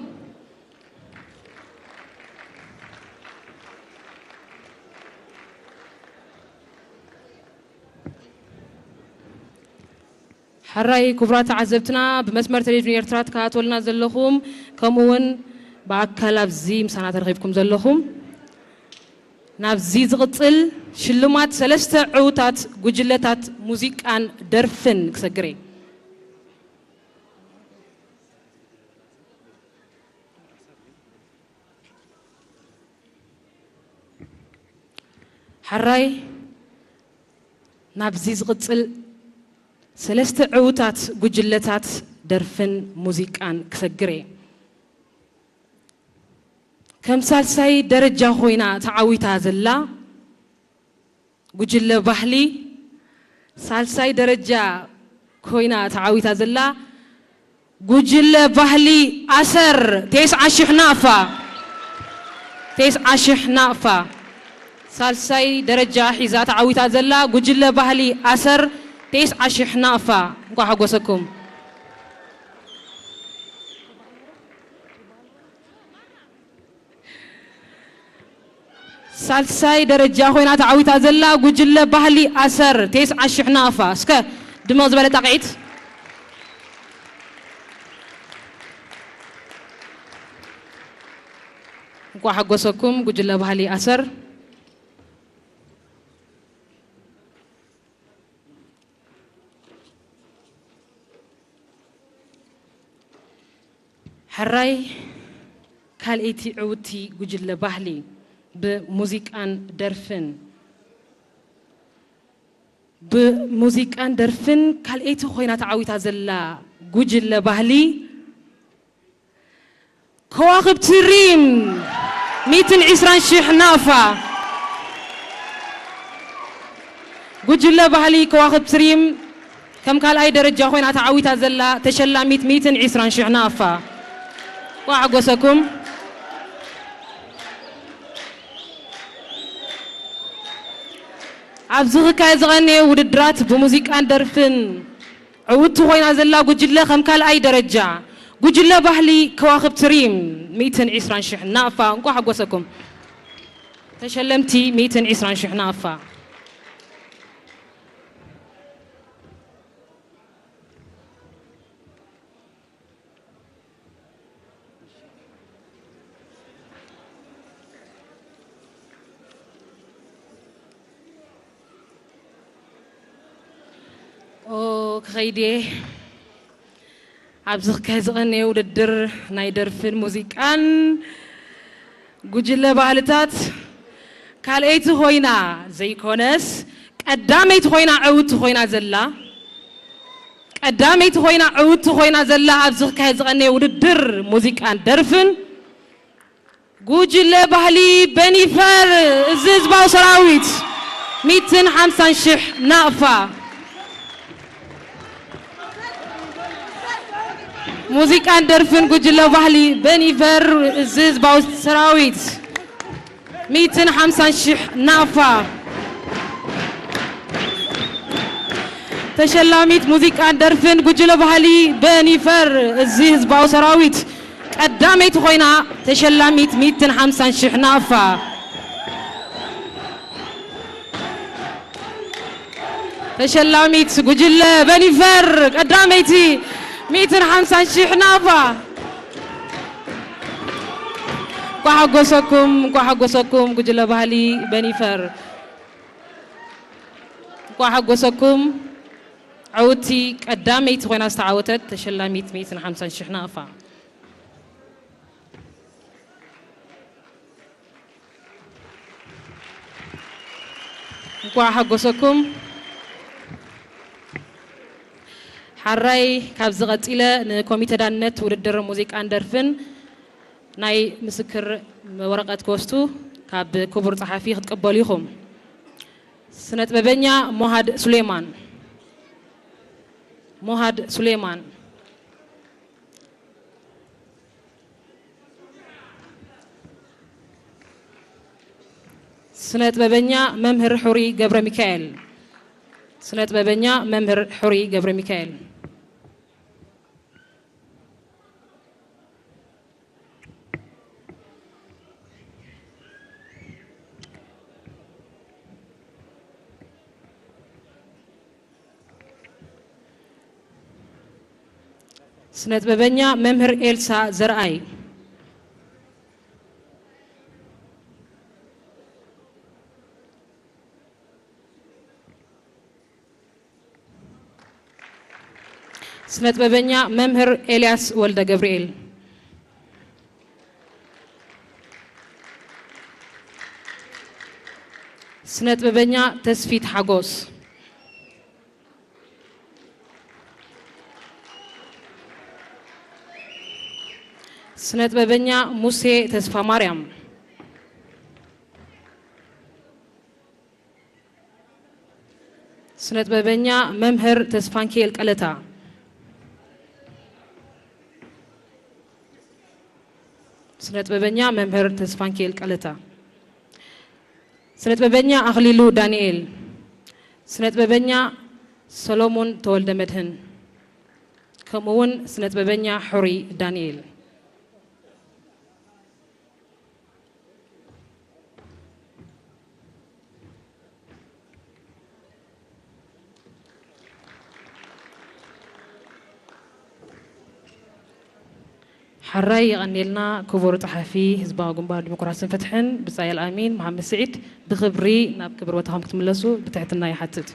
ሕራይ ክቡራት ተዓዘብትና፣ ብመስመር ቴሌቪዥን ኤርትራ ትከታተሉና ዘለኹም፣ ከምኡ እውን ብኣካል ኣብዚ ምሳና ተረኺብኩም ዘለኹም፣ ናብዚ ዝቕጽል ሽልማት ሰለስተ ዕዉታት ጉጅለታት ሙዚቃን ደርፍን ክሰግር እየ። ሕራይ ናብዚ ዝቕጽል ሰለስተ ዕዉታት ጉጅለታት ደርፍን ሙዚቃን ክሰግር እየ። ከም ሳልሳይ ደረጃ ኮይና ተዓዊታ ዘላ ጉጅለ ባህሊ፣ ሳልሳይ ደረጃ ኮይና ተዓዊታ ዘላ ጉጅለ ባህሊ ኣሰር፣ ተስዓ ሽሕ ናቕፋ። ተስዓ ሽሕ ናቕፋ። ሳልሳይ ደረጃ ሒዛ ተዓዊታ ዘላ ጉጅለ ባህሊ ኣሰር፣ ተስዓ ሽሕ ናቕፋ። እንኳዕ ሓጎሰኩም። ሳልሳይ ደረጃ ኮይና ተዓዊታ ዘላ ጉጅለ ባህሊ ኣሰር፣ ተስዓ ሽሕ ናቕፋ። እስከ ድምቕ ዝበለ ጣቕዒት። እንኳዕ ሓጎሰኩም ጉጅለ ባህሊ ኣሰር። ሕራይ ካልኣይቲ ዕውትቲ ጉጅለ ባህሊ ብሙዚቃን ደርፍን፣ ብሙዚቃን ደርፍን ካልኣይቲ ኮይና ተዓዊታ ዘላ ጉጅለ ባህሊ ከዋኽብቲ ሪም፣ ሚእትን ዕስራን ሽሕ ናቕፋ። ጉጅለ ባህሊ ከዋኽብቲ ሪም ከም ካልኣይ ደረጃ ኮይና ተዓዊታ ዘላ ተሸላሚት ሚእትን ዕስራን ሽሕ ናቕፋ። እንኳዕ ሓጎሰኩም። ኣብዚ ክካየድ ዝቐነየ ውድድራት ብሙዚቃን ደርፍን ዕውቲ ኮይና ዘላ ጉጅለ ከም ካልኣይ ደረጃ፣ ጉጅለ ባህሊ ከዋኽብቲ ሪም፣ ሚእትን ዕስራን ሽሕ ናቕፋ። እንኳዕ ሓጎሰኩም። ተሸለምቲ ሚእትን ዕስራን ሽሕ ናቕፋ። ኦ፣ ክኸይድ እየ። ኣብዚ ክካየድ ዝቐነየ ውድድር ናይ ደርፍን ሙዚቃን ጉጅለ ባህልታት ካልኣይቲ ኮይና ዘይኮነስ ቀዳመይቲ ኮይና ዕውቲ ኮይና ዘላ፣ ቀዳመይቲ ኮይና ዕውቲ ኮይና ዘላ ኣብዚ ክካየድ ዝቐነየ ውድድር ሙዚቃን ደርፍን ጉጅለ ባህሊ በኒፈር፣ እዚ ህዝባዊ ሰራዊት፣ ሚእትን ሓምሳን ሽሕ ናቕፋ። ሙዚቃን ደርፍን ጉጅለ ባህሊ በኒፈር፣ እዚ ህዝባዊ ሰራዊት፣ ሚእትን ሓምሳን ሽሕ ናቕፋ። ተሸላሚት ሙዚቃን ደርፍን ጉጅለ ባህሊ በኒፈር፣ እዚ ህዝባዊ ሰራዊት፣ ቀዳመይቲ ኮይና ተሸላሚት ሚእትን ሓምሳን ሽሕ ናቕፋ። ተሸላሚት ጉጅለ በኒፈር ቀዳመይቲ ሚእትን ሓምሳን ሽሕ ናቕፋ። እንኳዕ ሓጎሰኩም፣ እንኳዕ ሓጎሰኩም ጉጅለ ባህሊ በኒፈር። እንኳዕ ሓጎሰኩም። ዕውቲ ቀዳመይቲ ኮይና ዝተዓወተት ተሸላሚት ሚእትን ሓምሳን ሽሕ ናቕፋ። እንኳዕ ሓጎሰኩም። ሓራይ ካብዚ ቀጺለ ንኮሚተ ዳንነት ውድድር ሙዚቃን ደርፍን ናይ ምስክር ወረቐት ክወስዱ ካብ ክቡር ጸሓፊ ክትቀበሉ ኢኹም። ስነጥበበኛ ሞሃድ ሱሌማን። ሞሃድ ሱሌማን። ስነጥበበኛ መምህር ሑሪ ገብረ ሚካኤል። ስነጥበበኛ መምህር ሑሪ ገብረ ሚካኤል። ስነጥበበኛ መምህር ኤልሳ ዘርኣይ። ስነጥበበኛ መምህር ኤልያስ ወልደ ገብርኤል። ስነጥበበኛ ተስፊት ሓጎስ። ስነጥበበኛ ሙሴ ተስፋማርያም። ስነጥበበኛ መምህር ተስፋንኪኤል ቀለታ። ስነጥበበኛ መምህር ተስፋንኪኤል ቀለታ። ስነጥበበኛ ኣኽሊሉ ዳንኤል። ስነጥበበኛ ሰሎሞን ተወልደ መድህን። ከምኡ እውን ስነጥበበኛ ሑሪ ዳንኤል። ሓራይ የቐንየልና ክቡር ጸሓፊ ህዝባዊ ግንባር ዲሞክራስን ፍትሕን ብጻይ ኣልኣሚን መሓመድ ስዒድ፣ ብኽብሪ ናብ ክብሪ ቦታኹም ክትምለሱ ብትሕትና ይሓትት።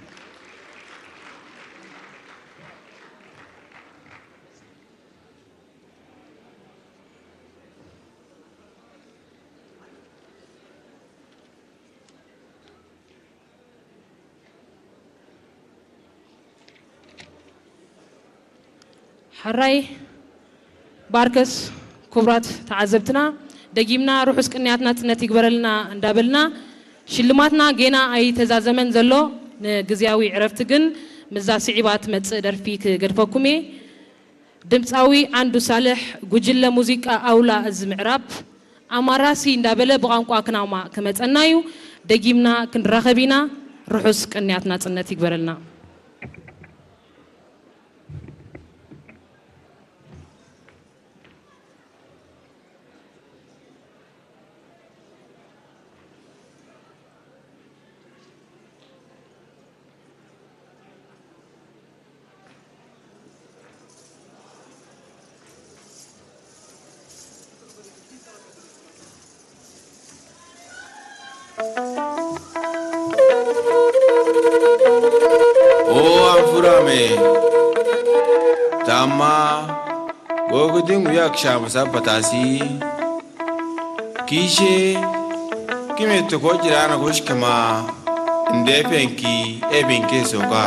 ኣራይ ባርከስ። ክቡራት ተዓዘብትና፣ ደጊምና ርሑስ ቅንያት ናጽነት ይግበረልና እንዳበልና፣ ሽልማትና ጌና ኣይተዛዘመን ዘሎ። ንግዝያዊ ዕረፍቲ ግን ምስዛ ስዒባ ትመጽእ ደርፊ ክገድፈኩም እየ። ድምጻዊ ዓንዱ ሳልሕ፣ ጉጅለ ሙዚቃ ኣውላ፣ እዚ ምዕራፍ ኣማራሲ እንዳበለ ብቋንቋ ክናማ ክመጸና እዩ። ደጊምና ክንራኸብ ኢና። ርሑስ ቅንያት ናጽነት ይግበረልና። O anfurame, tama, gogudin guyak shamusa patasi, kishe, kimeto ko jirana kushkama, nde penki, ebinke soka.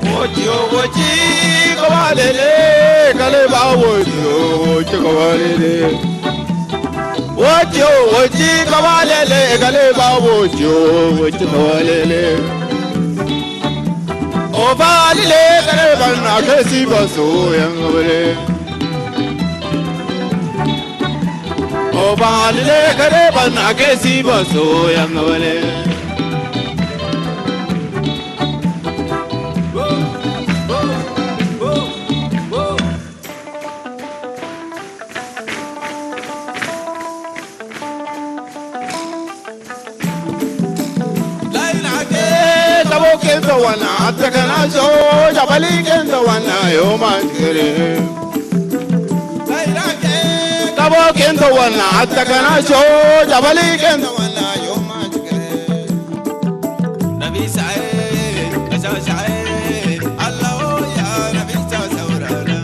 Wojo woji kawalele, kaleba wojo woji kawalele. Wojo woji kawalele, kaleba wojo woji kawalele. Ovalile kaleba na kesi baso yangabele. Ovalile kaleba na kesi baso yangabele. Lailake, kabo kento wana, atakana so, jabali kento wana, yo manjere. Lailake, kabo kento wana, atakana so, jabali kento wana, yo manjere. Nabi Sae, Nabi Sae, Allah ya Nabi Sae saurara.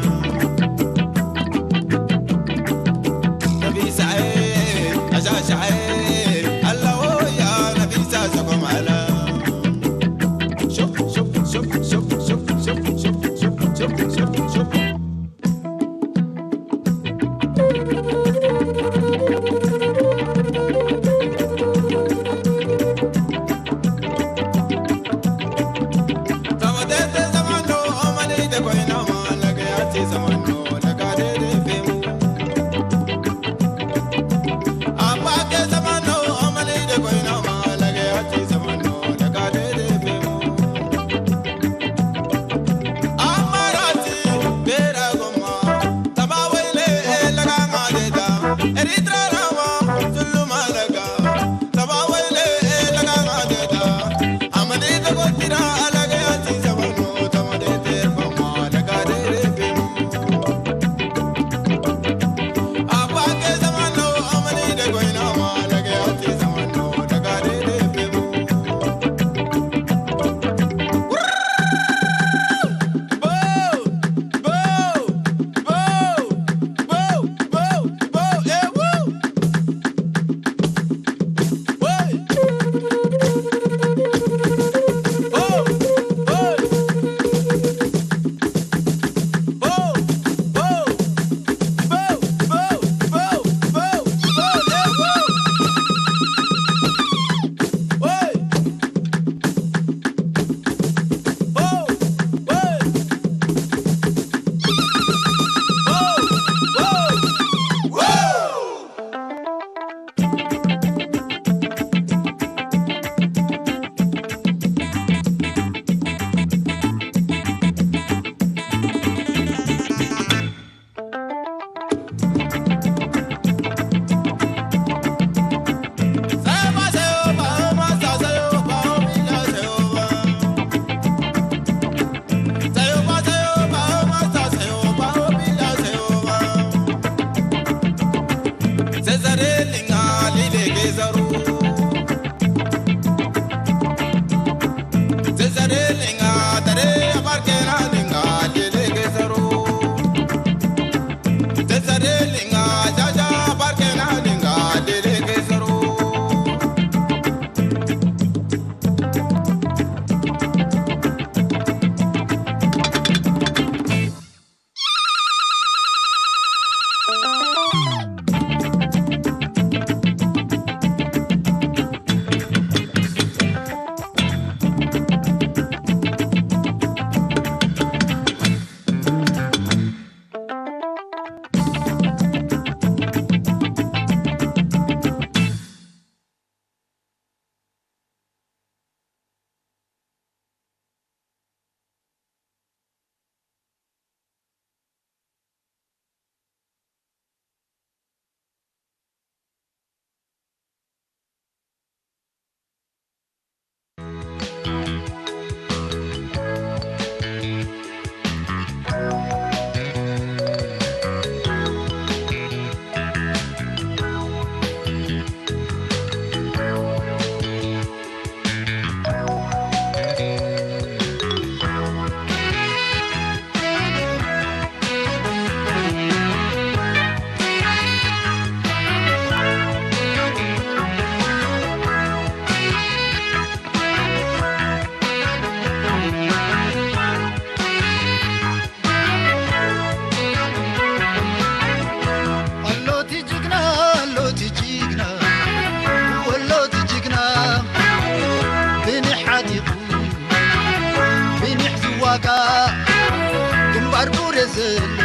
ግንባር ቡሬ ዘሎ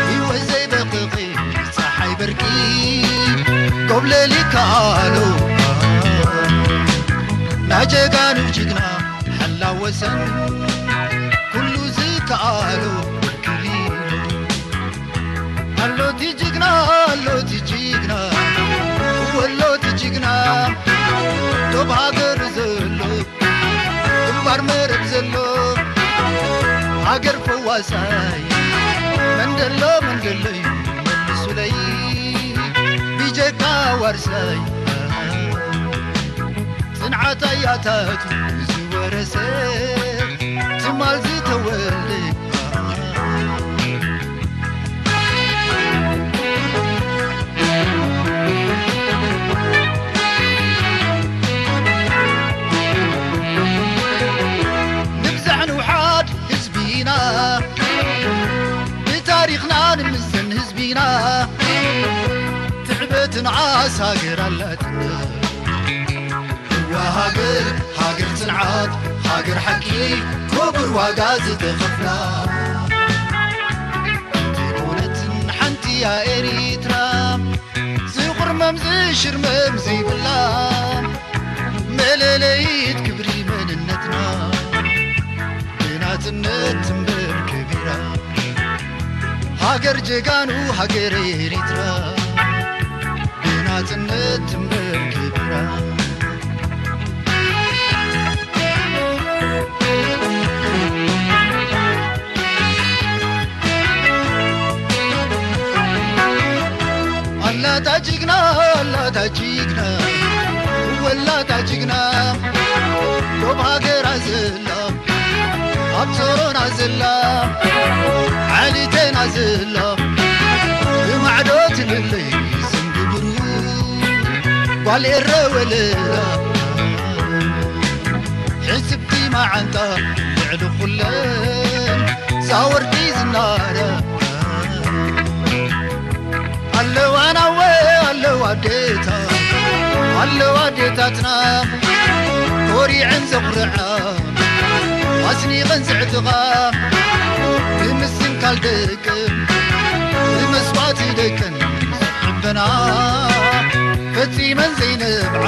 ህይወት ዘይበቕቕ ጸሓይ በርቂ ጎብለል ይከኣሎ ናጀጋኑ ጅግና ሓላው ወሰን ኩሉ ዝከኣሎ ክሊሉ ኣሎቲ ጅግና ኣሎቲ ጅግና ወሎቲ ጅግና ዶብ ሃገር ዘሎ ግንባር መረብ ዘሎ ሃገር ፈዋሳይ መንደሎ መንደሎይ መልሱለይ ብጀካ ዋርሳይ ጽንዓት ኣያታቱ ዝወረሰ ትማል ዝተወልደ ንብዛሕ ንውሓድ ህዝቢና ብታሪኽና ንምዘን ህዝቢና ትዕበትን ዓስ ሃገር ኣላትና እዋ ሃገር ሃገር ጽንዓት ሃገር ሓቂ ክቡር ዋጋ ዝተኸፍላ ዘይኮነትን ሓንቲ እያ ኤሪትራ ዝቑርመም ዝሽርመም ዘይብላ መለለይት ክብሪ መንነትና ብናጽነት ትንበር ከቢራ ሃገር ጀጋኑ ሃገር ኤሪትራ ብናጽነት ትንበር ከቢራ ኣላታ ጅግና ኣላታ ጅግና ወላታ ጅግና ዶብ ሃገራ ዘላ ኣብ ጾሮና ዘላ ዓሊቴና ዘላ ብማዕዶ ትልለይ ዝንብብሩ ጓል ኤረ ወለላ ሕስብቲ መዓንጣ ልዕሊ ኩለን ዛወርዲ ዝናረ ኣለዋ ናወ ኣለዋ ኣዴታ ኣለዋ ኣዴታትና ኮሪዐን ዘኹርዓ ኣስኒቐን ዘዕጥቓ ብምስንካል ደቅን ብመስዋእቲ ደቅን ዝሕበና ፈጺመን ዘይነብዓ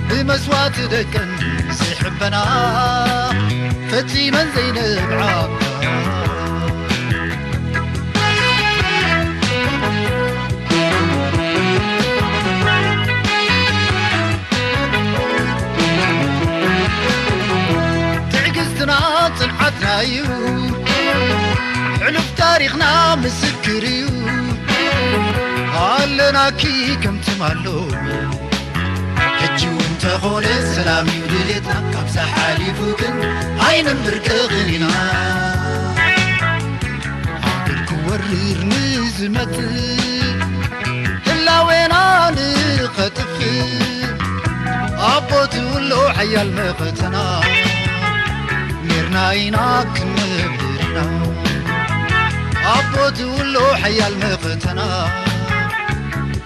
ብመስዋእቲ ደቀን ዘይሕበና ፈጺመን ዘይነብዓ ትዕግስትና ጽንዓትና እዩ ሕሉፍ ታሪኽና ምስክር እዩ ኣለናኪ ከምቲ ማሎ ሕጂ እውን ተኾነ ሰላም እዩ ድሌትና ካብዛ ሓሊፉ ግን ኣይንንብርከኽን ኢና ሃገር ክወርር ንዝመጽእ ህላዌና ንኸጥፍእ ኣቦ ትብሎ ሓያል መኸተና ኔርና ኢና ክንነብር ኢና ኣቦ ትብሎ ሓያል መኸተና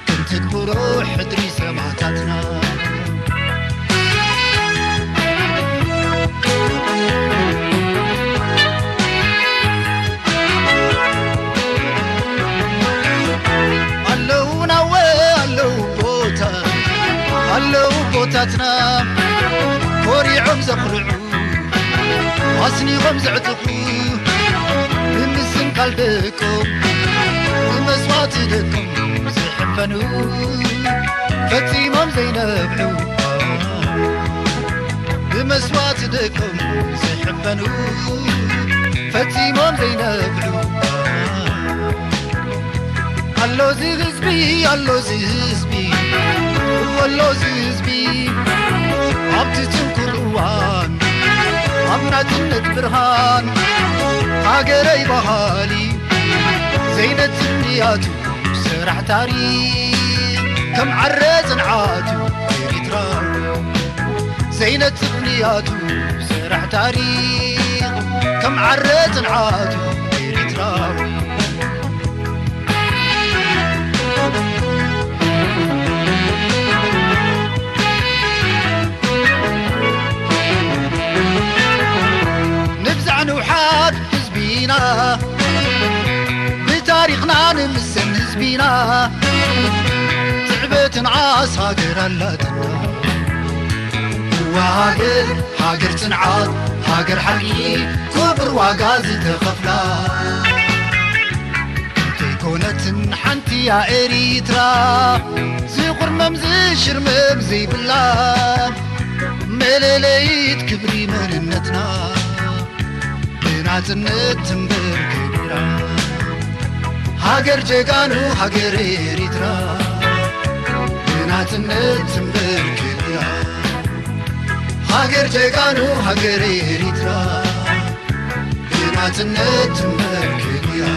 ክንትግብሮ ሕድሪ ሰማእታትና ኣለዉ ናወ ኣለዉ ቦታ ኣለዉ ቦታትና ኮሪዖም ዘኽርዑ ኣስኒቖም ዘዕጥቑ ብምስንካል ደቆም ብመስዋእቲ ደቆም ዝሕበኑ ፈጺሞም ዘይነብዑ ብመስዋእቲ ደቆም ዝሕበኑ ፈጺሞም ዘይነብዑ ኣሎዚ ህዝቢ ኣሎዚ ህዝቢ ወሎዚ ህዝቢ ኣብቲ ጽንኩር እዋን ኣብ ናጽነት ብርሃን ሃገረይ ባህሊ ዘይነጽፍ ንያቱ ሰራሕ ታሪኽ ከም ዓረ ጽንዓቱ ኤሪትራዊ ዘይነጽፍ ንያቱ ሰራሕ ታሪኽ ከም ዓረ ጽንዓቱ ኤሪትራዊ ብታሪኽና ንምሰል ህዝቢና ትዕበትን ዓስ ሃገር ኣላትና። እዋ ሃገር፣ ሃገር ጽንዓት፣ ሃገር ሓቂ፣ ክቡር ዋጋ ዝተኸፍላ። እንተይኮነትን ሓንቲ እያ ኤሪትራ፣ ዝቑርመም ዝሽርመም ዘይብላ፣ መለለይት ክብሪ መንነትና። ብናጽነት ትንበር ክብራ፣ ሃገር ጀጋኑ ሃገር ኤሪትራ። ብናጽነት ትንበር ክብራ፣ ሃገር ጀጋኑ ሃገር ኤሪትራ። ብናጽነት ትንበር ክብራ።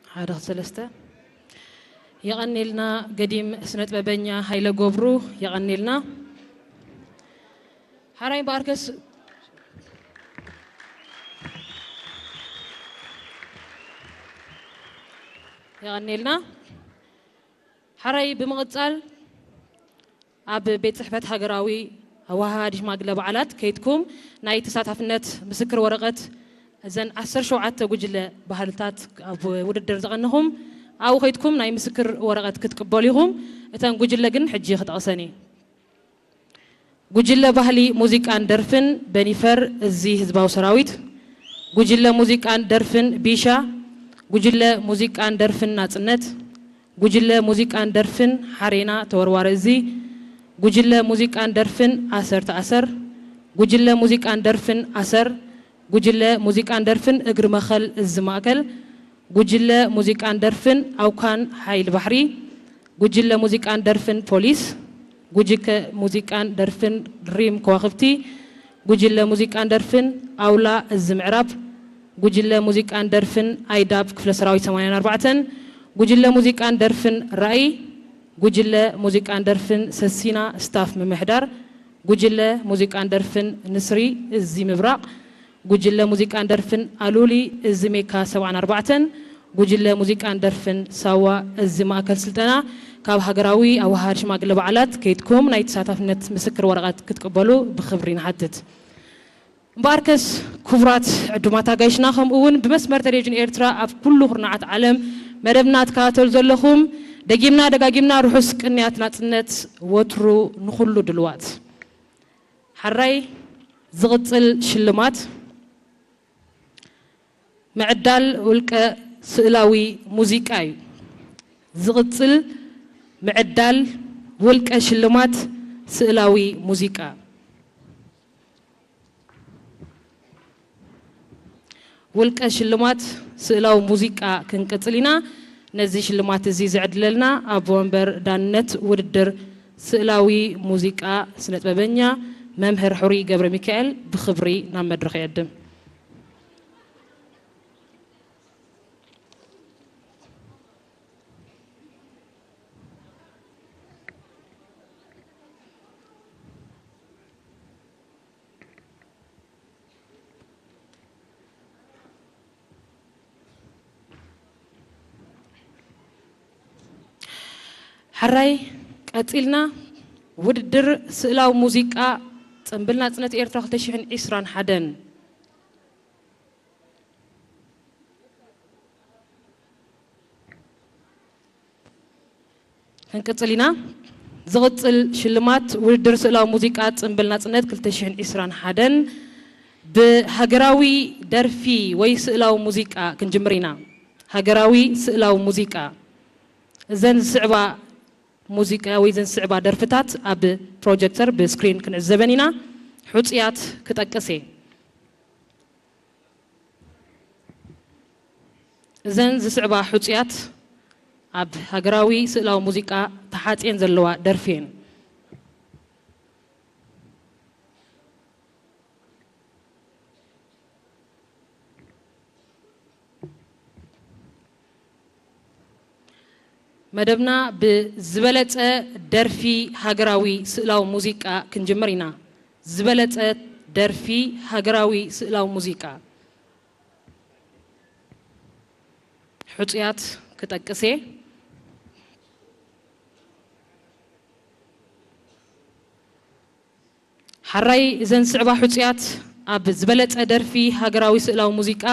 ሓደ ሰለስተ። የቐኔልና ገዲም ስነጥበበኛ ሃይለ ገብሩ፣ የቐኔልና። ሓራይ በኣርከስ የቐኔልና። ሓራይ ብምቕጻል ኣብ ቤት ጽሕፈት ሃገራዊ ኣወሃሃዲ ሽማግለ በዓላት ከይድኩም ናይ ተሳታፍነት ምስክር ወረቐት እዘን ዓሰርተ ሸውዓተ ጉጅለ ባህልታት ኣብ ውድድር ዘቐነኹም ኣብኡ ከይድኩም ናይ ምስክር ወረቐት ክትቅበሉ ኢኹም። እተን ጉጅለ ግን ሕጂ ክጠቕሰን እየ። ጉጅለ ባህሊ ሙዚቃን ደርፍን በኒፈር እዚ ህዝባዊ ሰራዊት፣ ጉጅለ ሙዚቃን ደርፍን ቢሻ፣ ጉጅለ ሙዚቃን ደርፍን ናጽነት፣ ጉጅለ ሙዚቃን ደርፍን ሓሬና ተወርዋሪ እዚ፣ ጉጅለ ሙዚቃን ደርፍን ኣሰር ተኣሰር፣ ጉጅለ ሙዚቃን ደርፍን ኣሰር፣ ጉጅለ ሙዚቃን ደርፍን እግሪ መኸል እዚ ማእከል፣ ጉጅለ ሙዚቃን ደርፍን ኣውካን ሓይሊ ባሕሪ፣ ጉጅለ ሙዚቃን ደርፍን ፖሊስ፣ ጉጅለ ሙዚቃን ደርፍን ሪም ከዋኽብቲ፣ ጉጅለ ሙዚቃን ደርፍን ኣውላ እዚ ምዕራብ፣ ጉጅለ ሙዚቃን ደርፍን ኣይዳብ ክፍለ ሰራዊት ሰማንያን ኣርባዕተን፣ ጉጅለ ሙዚቃን ደርፍን ራእይ፣ ጉጅለ ሙዚቃን ደርፍን ሰሲና ስታፍ ምምሕዳር፣ ጉጅለ ሙዚቃን ደርፍን ንስሪ እዚ ምብራቕ፣ ጉጅለ ሙዚቃን ደርፍን ኣሉሊ እዚ ሜካ ሰብዓን ኣርባዕተን፣ ጉጅለ ሙዚቃን ደርፍን ሳዋ እዚ ማእከል ስልጠና ካብ ሃገራዊ ኣወሃሃዲ ሽማግለ በዓላት ከይድኩም ናይ ተሳታፍነት ምስክር ወረቐት ክትቅበሉ ብኽብሪ ንሓትት። እምበኣርከስ ክቡራት ዕዱማት ኣጋይሽና፣ ከምኡ እውን ብመስመር ቴሌቪዥን ኤርትራ ኣብ ኩሉ ኩርናዓት ዓለም መደብና ትከታተሉ ዘለኹም፣ ደጊምና ደጋጊምና ርሑስ ቅንያት ናጽነት ወትሩ ንኹሉ ድልዋት። ሓራይ ዝቕጽል ሽልማት ምዕዳል ውልቀ ስእላዊ ሙዚቃ እዩ። ዝቕጽል ምዕዳል ውልቀ ሽልማት ስእላዊ ሙዚቃ። ውልቀ ሽልማት ስእላዊ ሙዚቃ ክንቅጽል ኢና። ነዚ ሽልማት እዚ ዝዕድለልና ኣቦ ወንበር ዳንነት ውድድር ስእላዊ ሙዚቃ ስነጥበበኛ መምህር ሕሩይ ገብረ ሚካኤል ብኽብሪ ናብ መድረኽ ይዕድም። ሓራይ ቀጺልና ውድድር ስእላዊ ሙዚቃ ጽምብል ናጽነት ኤርትራ ክልተ ሽሕን ዕስራን ሓደን። ክንቅጽል ኢና። ዝቕጽል ሽልማት ውድድር ስእላዊ ሙዚቃ ጽምብል ናጽነት ክልተ ሽሕን ዕስራን ሓደን ብሃገራዊ ደርፊ ወይ ስእላዊ ሙዚቃ ክንጅምር ኢና። ሃገራዊ ስእላዊ ሙዚቃ። እዘን ዝስዕባ ሙዚቃ ወይ ዘን ዝስዕባ ደርፍታት ኣብ ፕሮጀክተር ብስክሪን ክንዕዘበን ኢና። ሕጹያት ክጠቅስ እየ። እዘን ዝስዕባ ሕጹያት ኣብ ሃገራዊ ስእላዊ ሙዚቃ ተሓጽየን ዘለዋ ደርፊ እየን። መደብና ብዝበለጸ ደርፊ ሃገራዊ ስእላዊ ሙዚቃ ክንጅምር ኢና። ዝበለጸ ደርፊ ሃገራዊ ስእላዊ ሙዚቃ። ሕጹያት ክጠቅስ እየ። ሓራይ እዘን ዝስዕባ ሕጹያት ኣብ ዝበለጸ ደርፊ ሃገራዊ ስእላዊ ሙዚቃ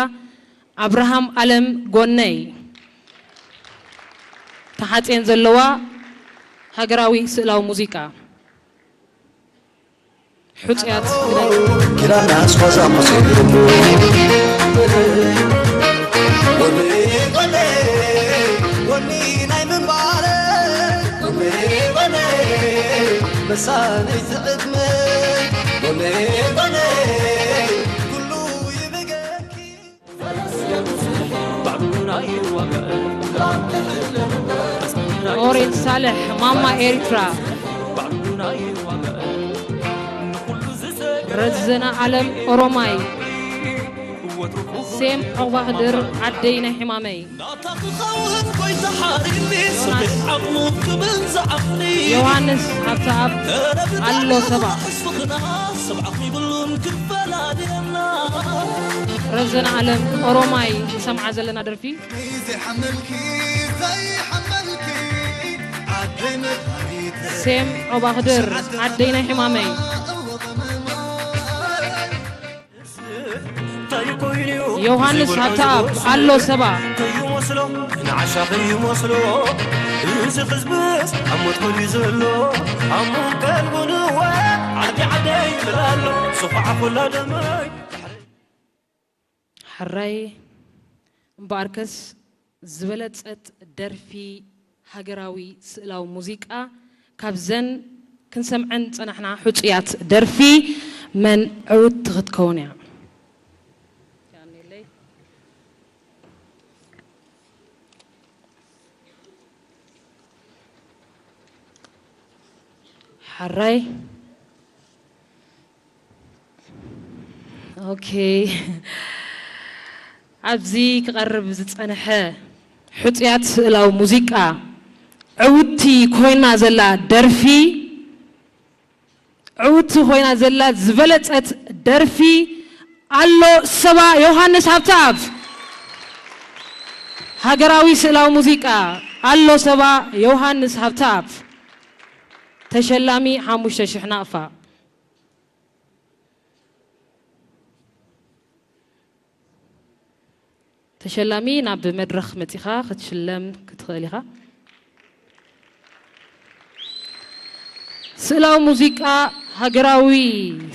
ኣብርሃም ኣለም ጎነይ ተሓጽየን ዘለዋ ሃገራዊ ስእላዊ ሙዚቃ። ሕጹያት ግዳይ። ኪዳን ኣስፋዛ ሙሴ ጎኔ ጎኔ ጎኒ ናይ ምንባረ ጎኔ ጎኔ መሳነይቲ ዕድመ ጎኔ ጎኔ ኩሉ ይብገኪ። ኦሬት ሳልሕ ማማ ኤርትራ። ረዘነ ኣለም ኦሮማይ። ሴም ዑቕባህድር ዓደይ ናይ ሕማመይ። ዮናስ፣ ዮናስ ሃብተኣብ ኣሎ ሰባ። ረዘነ ኣለም ኦሮማይ ንሰምዓ ዘለና ደርፊ። ሴም ዑቕባህድር ዓደይ ናይ ሕማመይ። ዮሃንስ ሃብተኣብ ኣሎ ሰባ። ከይመስሎ ንዓሻ ከይመስሎ እዚ ህዝብስ ኣብ ሞት ኮልዩ ዘሎ ኣሙን ቀልቡ ንወ ዓዲ ዓደይ ይብል ኣሎ ስኹዓ ኩላ ደመይ። ሕራይ እምበኣርከስ ዝበለጸት ደርፊ ሃገራዊ ስእላዊ ሙዚቃ ካብዘን ክንሰምዐን ዝጸናሕና ሕጹያት ደርፊ መን ዕውትቲ ክትከውን እያ? ሓራይ ኦኬ፣ ኣብዚ ክቐርብ ዝጸንሐ ሕጹያት ስእላዊ ሙዚቃ ዕውቲ ኮይና ዘላ ደርፊ፣ ዕውቲ ኮይና ዘላ ዝበለጸት ደርፊ ኣሎ ሰባ ዮሃንስ ሃብተኣብ። ሃገራዊ ስእላዊ ሙዚቃ ኣሎ ሰባ ዮሃንስ ሃብተኣብ። ተሸላሚ ሓሙሽተ ሽሕ ናቕፋ። ተሸላሚ ናብ መድረኽ መጺኻ ክትሽለም ክትኽእል ኢኻ። ስእላዊ ሙዚቃ፣ ሃገራዊ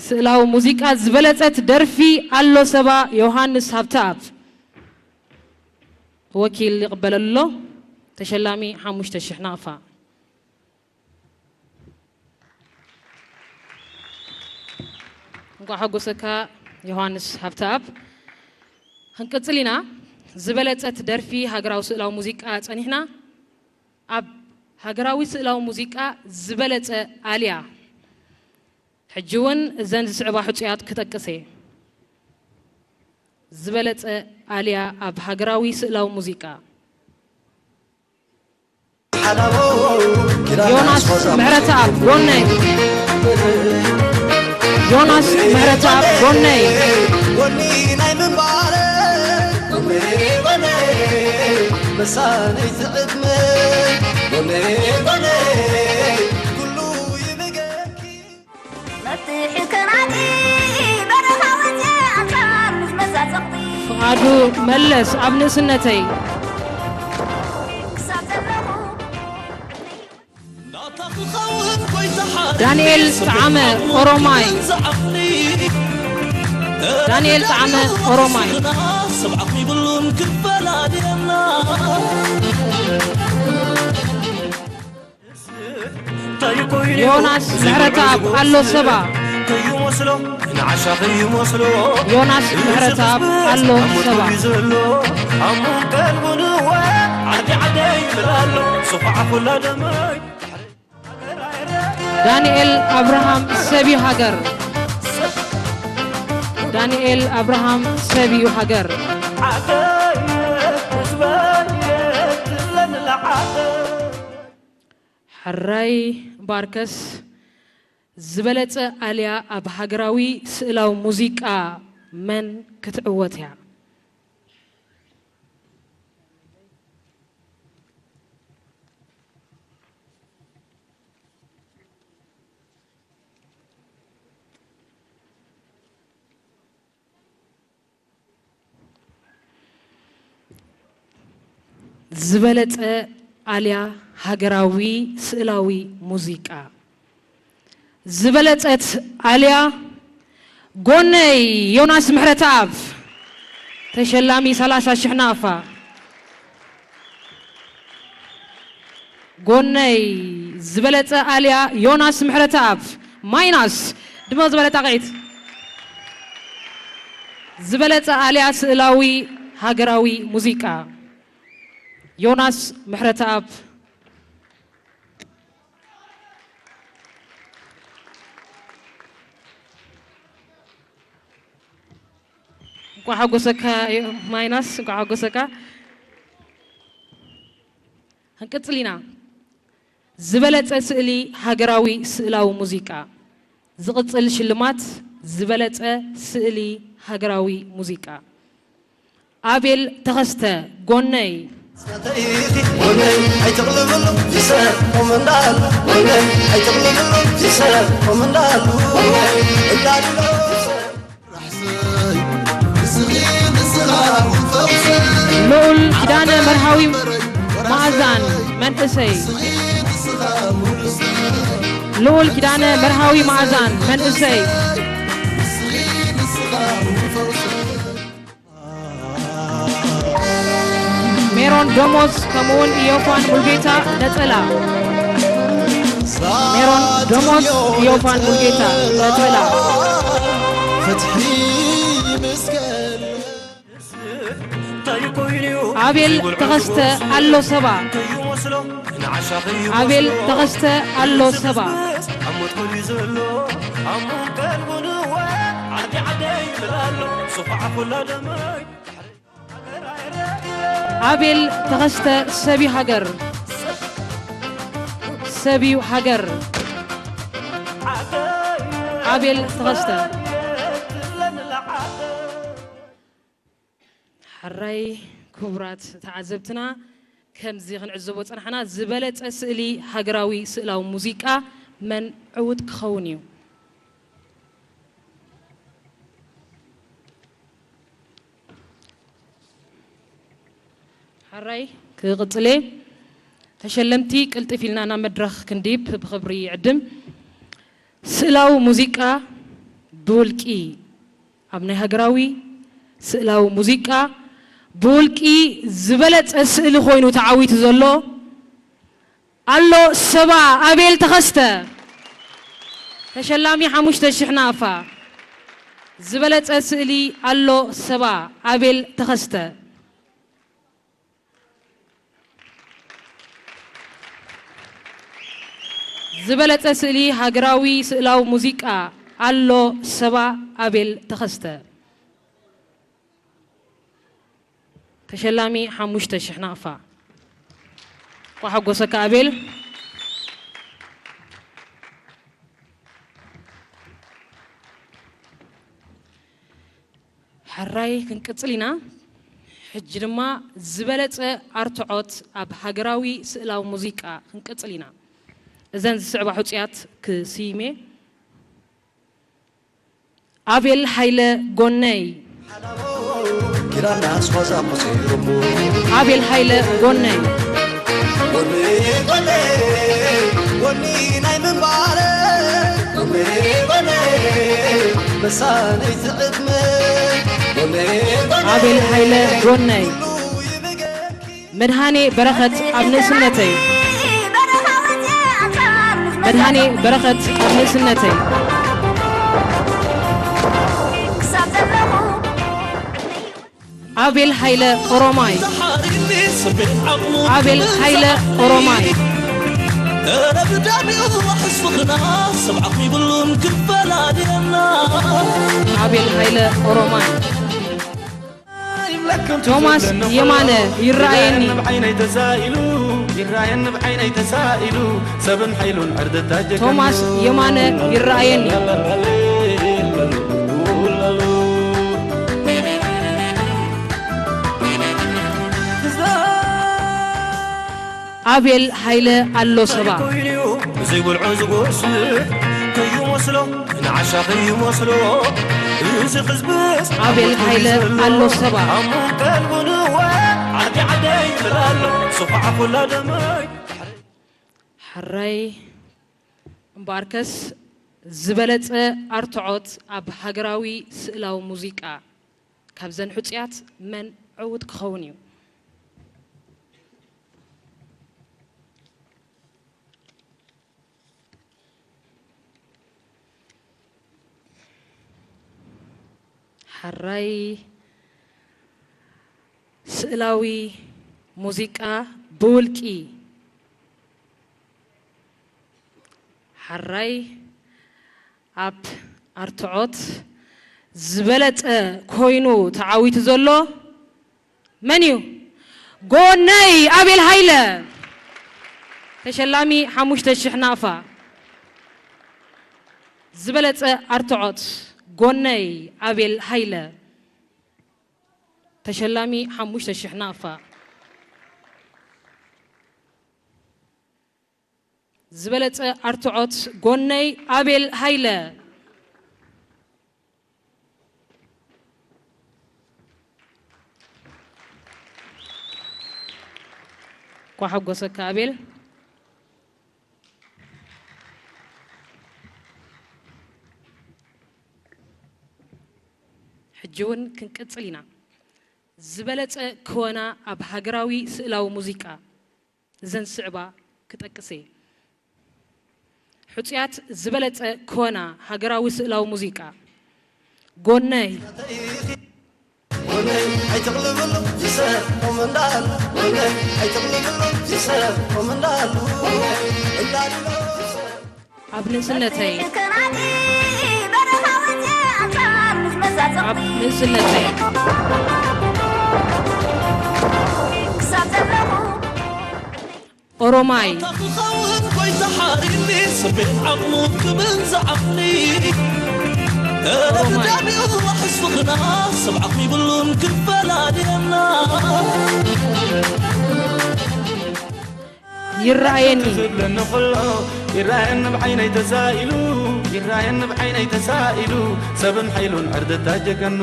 ስእላዊ ሙዚቃ ዝበለጸት ደርፊ ኣሎ ሰባ ዮሃንስ ሃብተኣብ። ወኪል ይቕበለሉ ኣሎ። ተሸላሚ ሓሙሽተ ሽሕ ናቕፋ። እንኳዕ ሓጎሰካ ዮሃንስ ሃብተኣብ። ክንቅጽል ኢና። ዝበለጸት ደርፊ ሃገራዊ ስእላዊ ሙዚቃ ጸኒሕና። ኣብ ሃገራዊ ስእላዊ ሙዚቃ ዝበለጸ ኣልያ። ሕጂ እውን እዘን ዝስዕባ ሕጹያት ክጠቅስ እየ። ዝበለጸ ኣልያ ኣብ ሃገራዊ ስእላዊ ሙዚቃ። ዮናስ ምሕረተኣብ ጎነይ። ዮናስ ምሕረተኣብ ጎነይ። ጎኒ ናይ ምንባረ ጎኒ ጎኒ መሳነይቲ ዕድመ ጎኒ ጎኒ ኩሉ ይብገኪ። መፍትሒ ከናዲ በረኻ ወፅየ ኣንፃር ምስ መሳፀቕቲ። ፍቓዱ መለስ ኣብ ንእስነተይ። ክሳብ ዘለኹ ናታ ክኸውን ጎይታ ሓሪ ዳንኤል ጠዓመ ኦሮማይ። ዳንኤል ጠዓመ ኦሮማይ። ስብዓት ይብሉን ክፈላልየና። ዮናስ ምሕረተኣብ ኣሎ ሰባ። ከይመስሎ ንዓሻ ከይመስሎ ዮናስ ምሕረተኣብ ኣሎ ሰባ። ዘሎ ኣሙን ቀልቡ ንዋ ዓዲ ዓደይ ይብል ኣሎ። ስኹዓ ኩላ ደመይ። ዳንኤል ኣብርሃም ሰብዩ ሃገር። ዳንኤል ኣብርሃም ሰብዩ ሃገር። ዓደይ ህዝበይ ትብለኒ ለዓደይ። ሕራይ ባርከስ ዝበለጸ ኣልያ ኣብ ሃገራዊ ስእላዊ ሙዚቃ መን ክትዕወት እያ? ዝበለጸ ኣልያ ሃገራዊ ስእላዊ ሙዚቃ። ዝበለጸት ኣልያ ጎነይ ዮናስ ምሕረተኣብ፣ ተሸላሚ ሰላሳ ሽሕ ናቕፋ። ጎነይ ዝበለጸ ኣልያ ዮናስ ምሕረተኣብ፣ ማይናስ፣ ድመቕ ዝበለ ጣቕዒት። ዝበለጸ ኣልያ ስእላዊ ሃገራዊ ሙዚቃ፣ ዮናስ ምሕረተኣብ። እንኳዕ ሓጎሰካ ማይናስ፣ እንኳዕ ሓጎሰካ። ክንቅጽል ኢና። ዝበለጸ ስእሊ ሃገራዊ ስእላዊ ሙዚቃ። ዝቕጽል ሽልማት ዝበለጸ ስእሊ ሃገራዊ ሙዚቃ። ኣቤል ተኸስተ፣ ጎነይ። ጎነይ ኣይትቕልብሉ ይሰር ቁም እንዳሉ፣ ጎነይ ኣይትቕልብሉ ይሰር ቁም እንዳሉ፣ እንዳሉ። ልዑል ኪዳነ መርሃዊ መኣዛን መንእሰይ። ልዑል ኪዳነ መርሃዊ መኣዛን መንእሰይ። ሜሮን ደሞዝ ከምኡውን ኢዮፋን ሙልጌታ ነጸላ። ሜሮን ደሞዝ ኢዮፋን ሙልጌታ ነጸላ። ኣቤል ተኸስተ ኣሎ ሰባ። ኣቤል ተኸስተ ኣሎ ሰባ። ኣቤል ተኸስተ ሰብዩ ሃገር። ሰብዩ ሃገር። ኣቤል ተኸስተ። ሕራይ ክቡራት ተዓዘብትና፣ ከምዚ ክንዕዘቦ ጸናሕና፣ ዝበለጸ ስእሊ ሃገራዊ ስእላዊ ሙዚቃ መን ዕዉት ክኸውን እዩ? ሕራይ ክቕጽል እየ። ተሸለምቲ ቅልጥፍ ኢልና ናብ መድረኽ ክንዲብ ብኽብሪ ይዕድም። ስእላዊ ሙዚቃ ብውልቂ ኣብ ናይ ሃገራዊ ስእላዊ ሙዚቃ ብውልቂ ዝበለጸ ስእሊ ኮይኑ ተዓዊቱ ዘሎ ኣሎ ሰባ ኣቤል ተኸስተ፣ ተሸላሚ ሓሙሽተ ሽሕ ናቕፋ። ዝበለጸ ስእሊ ኣሎ ሰባ ኣቤል ተኸስተ። ዝበለጸ ስእሊ ሃገራዊ ስእላዊ ሙዚቃ ኣሎ ሰባ ኣቤል ተኸስተ። ተሸላሚ ሓሙሽተ ሽሕ ናቕፋ። እንኳዕ ሓጎሰካ ኣቤል። ሕራይ ክንቅጽል ኢና። ሕጂ ድማ ዝበለጸ ኣርትዖት ኣብ ሃገራዊ ስእላዊ ሙዚቃ ክንቅጽል ኢና። እዘን ዝስዕባ ሕጹያት ክስይም እየ። ኣቤል ሃይለ ጎነይ። ኣቤል ሃይለ ጎነይ። ኣቤል ሃይለ ጎነይ። መድሃኔ በረኸት ኣብ ንእስነተይ። መድሃኔ በረኸት ካብ ንእስነተይ። ክሳብ ዘለኹ ኣቤል ሃይለ ኦሮማይ። ኣቤል ሃይለ ኦሮማይ። ኣቤል ሃይለ ኦሮማይ። ቶማስ የማነ ይረኣየኒ። ቶማስ የማነ ይረኣየኒ። ኣቤል ሃይለ ኣሎ ሰባ። ዘይብልዑ ዝጎስዕ ከይመስሎ፣ ንዓሻ ከይመስሎ፣ እዚ ህዝብስ ኣቤል ሃይለ ኣሎ ሰባ። ኣሙን ቀልቡ ንወ፣ ዓዲ ዓደይ ይብል ኣሎ፣ ስኹዓ ኩላ ደመይ። ሕራይ እምበኣርከስ ዝበለጸ ኣርትዖት ኣብ ሃገራዊ ስእላዊ ሙዚቃ ካብዘን ሕጹያት መን ዕዉት ክኸውን እዩ? ሓራይ ስእላዊ ሙዚቃ ብውልቂ። ሓራይ ኣብ ኣርትዖት ዝበለጸ ኮይኑ ተዓዊቱ ዘሎ መን እዩ? ጎነይ ኣቤል ሃይለ። ተሸላሚ ሓሙሽተ ሽሕ ናቕፋ። ዝበለጸ ኣርትዖት ጎነይ ኣቤል ሃይለ። ተሸላሚ ሓሙሽተ ሽሕ ናቕፋ። ዝበለጸ ኣርትዖት ጎነይ ኣቤል ሃይለ። እንኳዕ ሓጎሰካ ኣቤል። ሕጂ እውን ክንቅጽል ኢና። ዝበለጸ ክወና ኣብ ሃገራዊ ስእላዊ ሙዚቃ። እዘን ዝስዕባ ክጠቅስ እየ። ሕጹያት ዝበለጸ ክወና ሃገራዊ ስእላዊ ሙዚቃ። ጎነይ። ጎነይ ኣይትቕልብሉ ዝሰብ ቁም እንዳሉ፣ ጎነይ ኣይትቕልብሉ ዝሰብ ቁም እንዳሉ፣ እንዳሉ። ኣብ ንእስነተይ። ኣብ ንእስነተይ። ኦሮማይ። ይረኣየኒ። ትብለኒ ኸሎ ይረኣየኒ ብዓይነይ ተሳኢሉ፣ ይረኣየኒ ብዓይነይ ተሳኢሉ፣ ሰብን ሓይሉን ዕርደታ ጀጋኑ።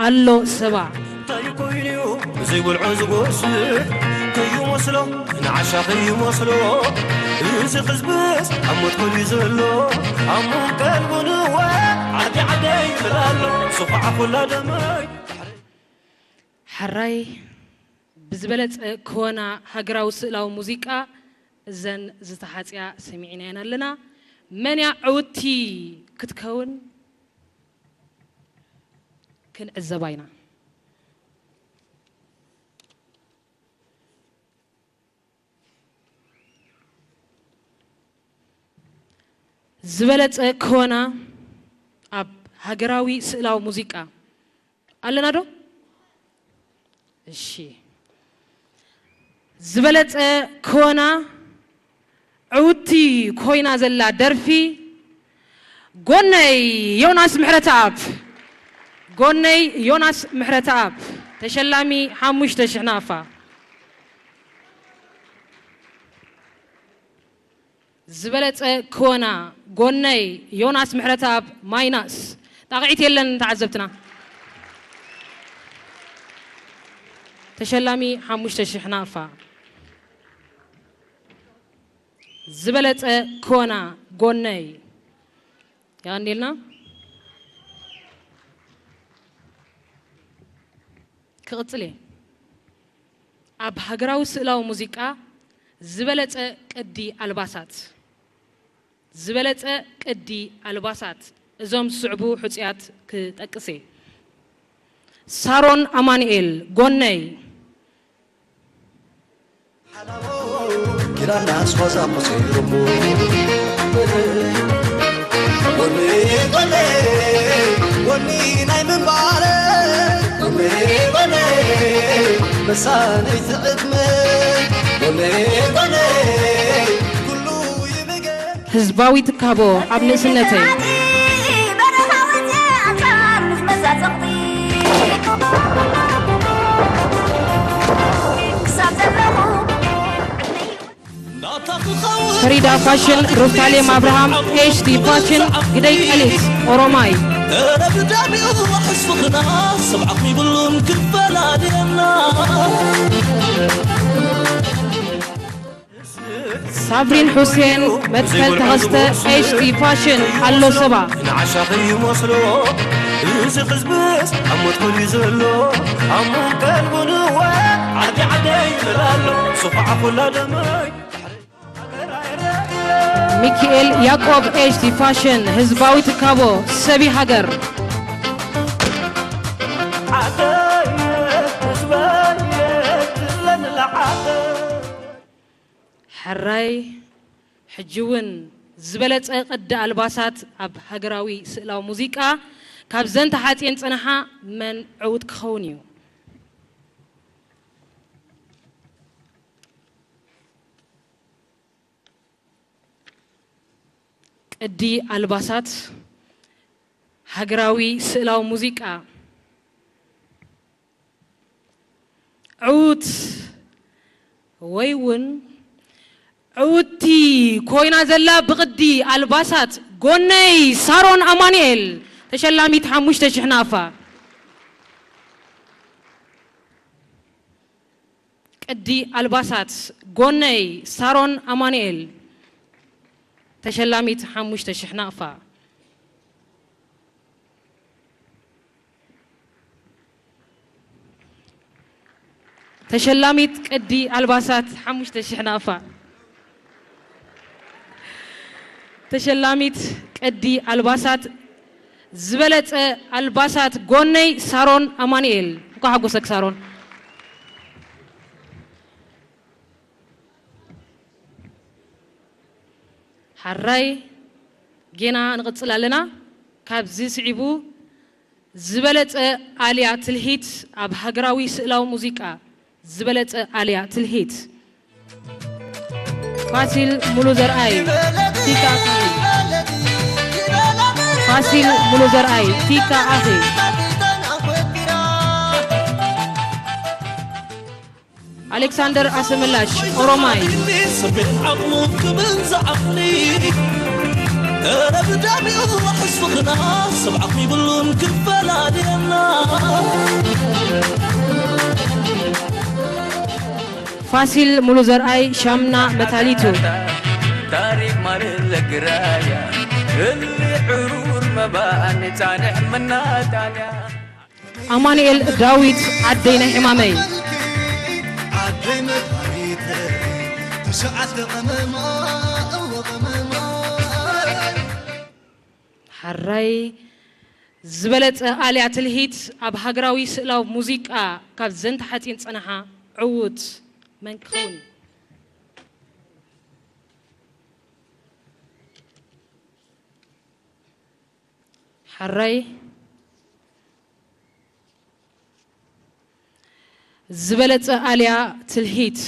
ኣሎ ሰባ። እንታይ ኮይኑ እዩ ዘይበልዖ ዝጎስዕ ከይመስሎ፣ ንዓሻ ከይመስሎ፣ እዚ ህዝብስ ኣብ ሞት ኮይኑ ዘሎ፣ ኣሙን ቀልቡ ንወ፣ ዓዲ ዓደይ ይብል ኣሎ፣ ስኹዓ ኩላ ደመይ። ሕራይ ብዝበለጸ ክወና ሃገራዊ ስእላዊ ሙዚቃ እዘን ዝተሓጽያ ሰሚዕናየን ኣለና። መን እያ ዕውቲ ክትከውን? ክንዕዘባ ኢና። ዝበለጸ ክወና ኣብ ሃገራዊ ስእላዊ ሙዚቃ ኣለና ዶ? እሺ። ዝበለጸ ክወና ዕውቲ ኮይና ዘላ ደርፊ ጎነይ ዮናስ ምሕረተኣብ። ጎነይ ዮናስ ምሕረተኣብ ተሸላሚ ሓሙሽተ ሽሕ ናቕፋ። ዝበለጸ ክወና ጎነይ ዮናስ ምሕረተኣብ ማይናስ። ጣቕዒት የለን ተዓዘብትና። ተሸላሚ ሓሙሽተ ሽሕ ናቕፋ። ዝበለጸ ክወና ጎነይ። የቐንየልና። ክቕጽል እየ። ኣብ ሃገራዊ ስእላዊ ሙዚቃ ዝበለጸ ቅዲ ኣልባሳት፣ ዝበለጸ ቅዲ ኣልባሳት እዞም ዝስዕቡ ሕጹያት ክጠቅስ እየ። ሳሮን ኣማኑኤል፣ ጎነይ። ኪዳና ኣስዋዛ መሲሉ። ጎኒ፣ ጎኒ፣ ጎኒ ናይ ምንባር። ጎኒ፣ ጎኒ፣ መሳነይቲ ዕድመ። ጎኒ፣ ጎኒ፣ ኩሉ ይብገን። ህዝባዊ ትካቦ ኣብ ንእስነተይ። ፈሪዳ ፋሽን፣ ሩፍታሌም ኣብርሃም፣ ኤች ዲ ፋሽን፣ ግደይ ቀሊት፣ ኦሮማይ። ኧረ ብዳሚኡ ሕስኽና ሰብ ዓቕሚ ይብሉን ክፈላልየና። ሳብሪን ሑሴን፣ መትከል ተኸስተ፣ ኤች ዲ ፋሽን፣ ኣሎ ሰባ። ንዓሻኺ ይመስሎ እዚ ህዝብስ ኣብ ሞት ኮይኑ ዘሎ፣ ኣሙን ቀልቡን እወ ዓዲ ዓደይ ይብል ኣሎ። ስኹዓ ኩላ ደመይ። ሚኪኤል ያዕቆብ፣ ኤች ዲ ፋሽን፣ ህዝባዊ ትካቦ፣ ሰቢ ሃገር። ዓደይ ህዝበይ ትብለኒ ለዓደይ። ሕራይ፣ ሕጂ እውን ዝበለጸ ቅዲ ኣልባሳት ኣብ ሃገራዊ ስእላዊ ሙዚቃ ካብዘን ተሓጽየን ዝጸንሓ መን ዕዉት ክኸውን እዩ? ቅዲ ኣልባሳት ሃገራዊ ስእላዊ ሙዚቃ። ዕዉት ወይ እውን ዕውትቲ ኮይና ዘላ ብቕዲ ኣልባሳት ጎነይ ሳሮን ኣማኑኤል፣ ተሸላሚት ሓሙሽተ ሽሕ ናቕፋ። ቅዲ ኣልባሳት ጎነይ ሳሮን ኣማኑኤል፣ ተሸላሚት ሓሙሽተ ሽሕ ናቕፋ። ተሸላሚት ቅዲ ኣልባሳት ሓሙሽተ ሽሕ ናቕፋ። ተሸላሚት ቅዲ ኣልባሳት ዝበለጸ ኣልባሳት ጎነይ ሳሮን ኣማኑኤል። እንኳዕ ሓጎሰክ ሳሮን። ሓራይ፣ ጌና ንቕጽል ኣለና። ካብዚ ስዒቡ ዝበለጸ ኣልያ ትልሂት ኣብ ሃገራዊ ስእላዊ ሙዚቃ፣ ዝበለጸ ኣልያ ትልሂት። ፋሲል ሙሉ ዘርኣይ፣ ቲካ ኣኺ። ፋሲል ሙሉ ዘርኣይ፣ ቲካ ኣኺ። ኣሌክሳንደር ኣሰመላሽ፣ ኦሮማይ። ሰሜን ዓቕሙ ክብን ዝዓቕሊ፣ ኧረ ብዳሚኡ ሕስኽና፣ ሰብ ዓቕሚ ይብሉን ክፈላልየና። ፋሲል ሙሉ ዘርኣይ፣ ሻምና መታሊቱ። ታሪክ ማለት ለግራያ፣ እሊ ዕሩር መባእን ጻንሕ መናጣንያ። ኣማኑኤል ዳዊት፣ ዓደይ ናይ ሕማመይ። ዓደይ መድሃኒተይ፣ ትሽዓተ ቀመማ፣ እወ ቀመማ። ሓራይ፣ ዝበለጸ ኣልያ ትልሂት ኣብ ሃገራዊ ስእላዊ ሙዚቃ ካብ ዘንተ ሓጺን ጸናሓ ዕዉት መን ክኸውን? ሓራይ፣ ዝበለጸ ኣልያ ትልሂት፣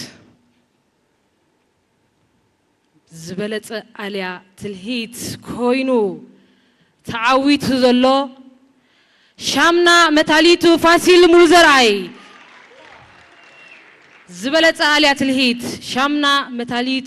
ዝበለጸ ኣልያ ትልሂት ኮይኑ ተዓዊቱ ዘሎ ሻምና መታሊቱ ፋሲል ሙሉ ዘርኣይ። ዝበለጸ ኣልያ ትልሂት ሻምና መታሊቱ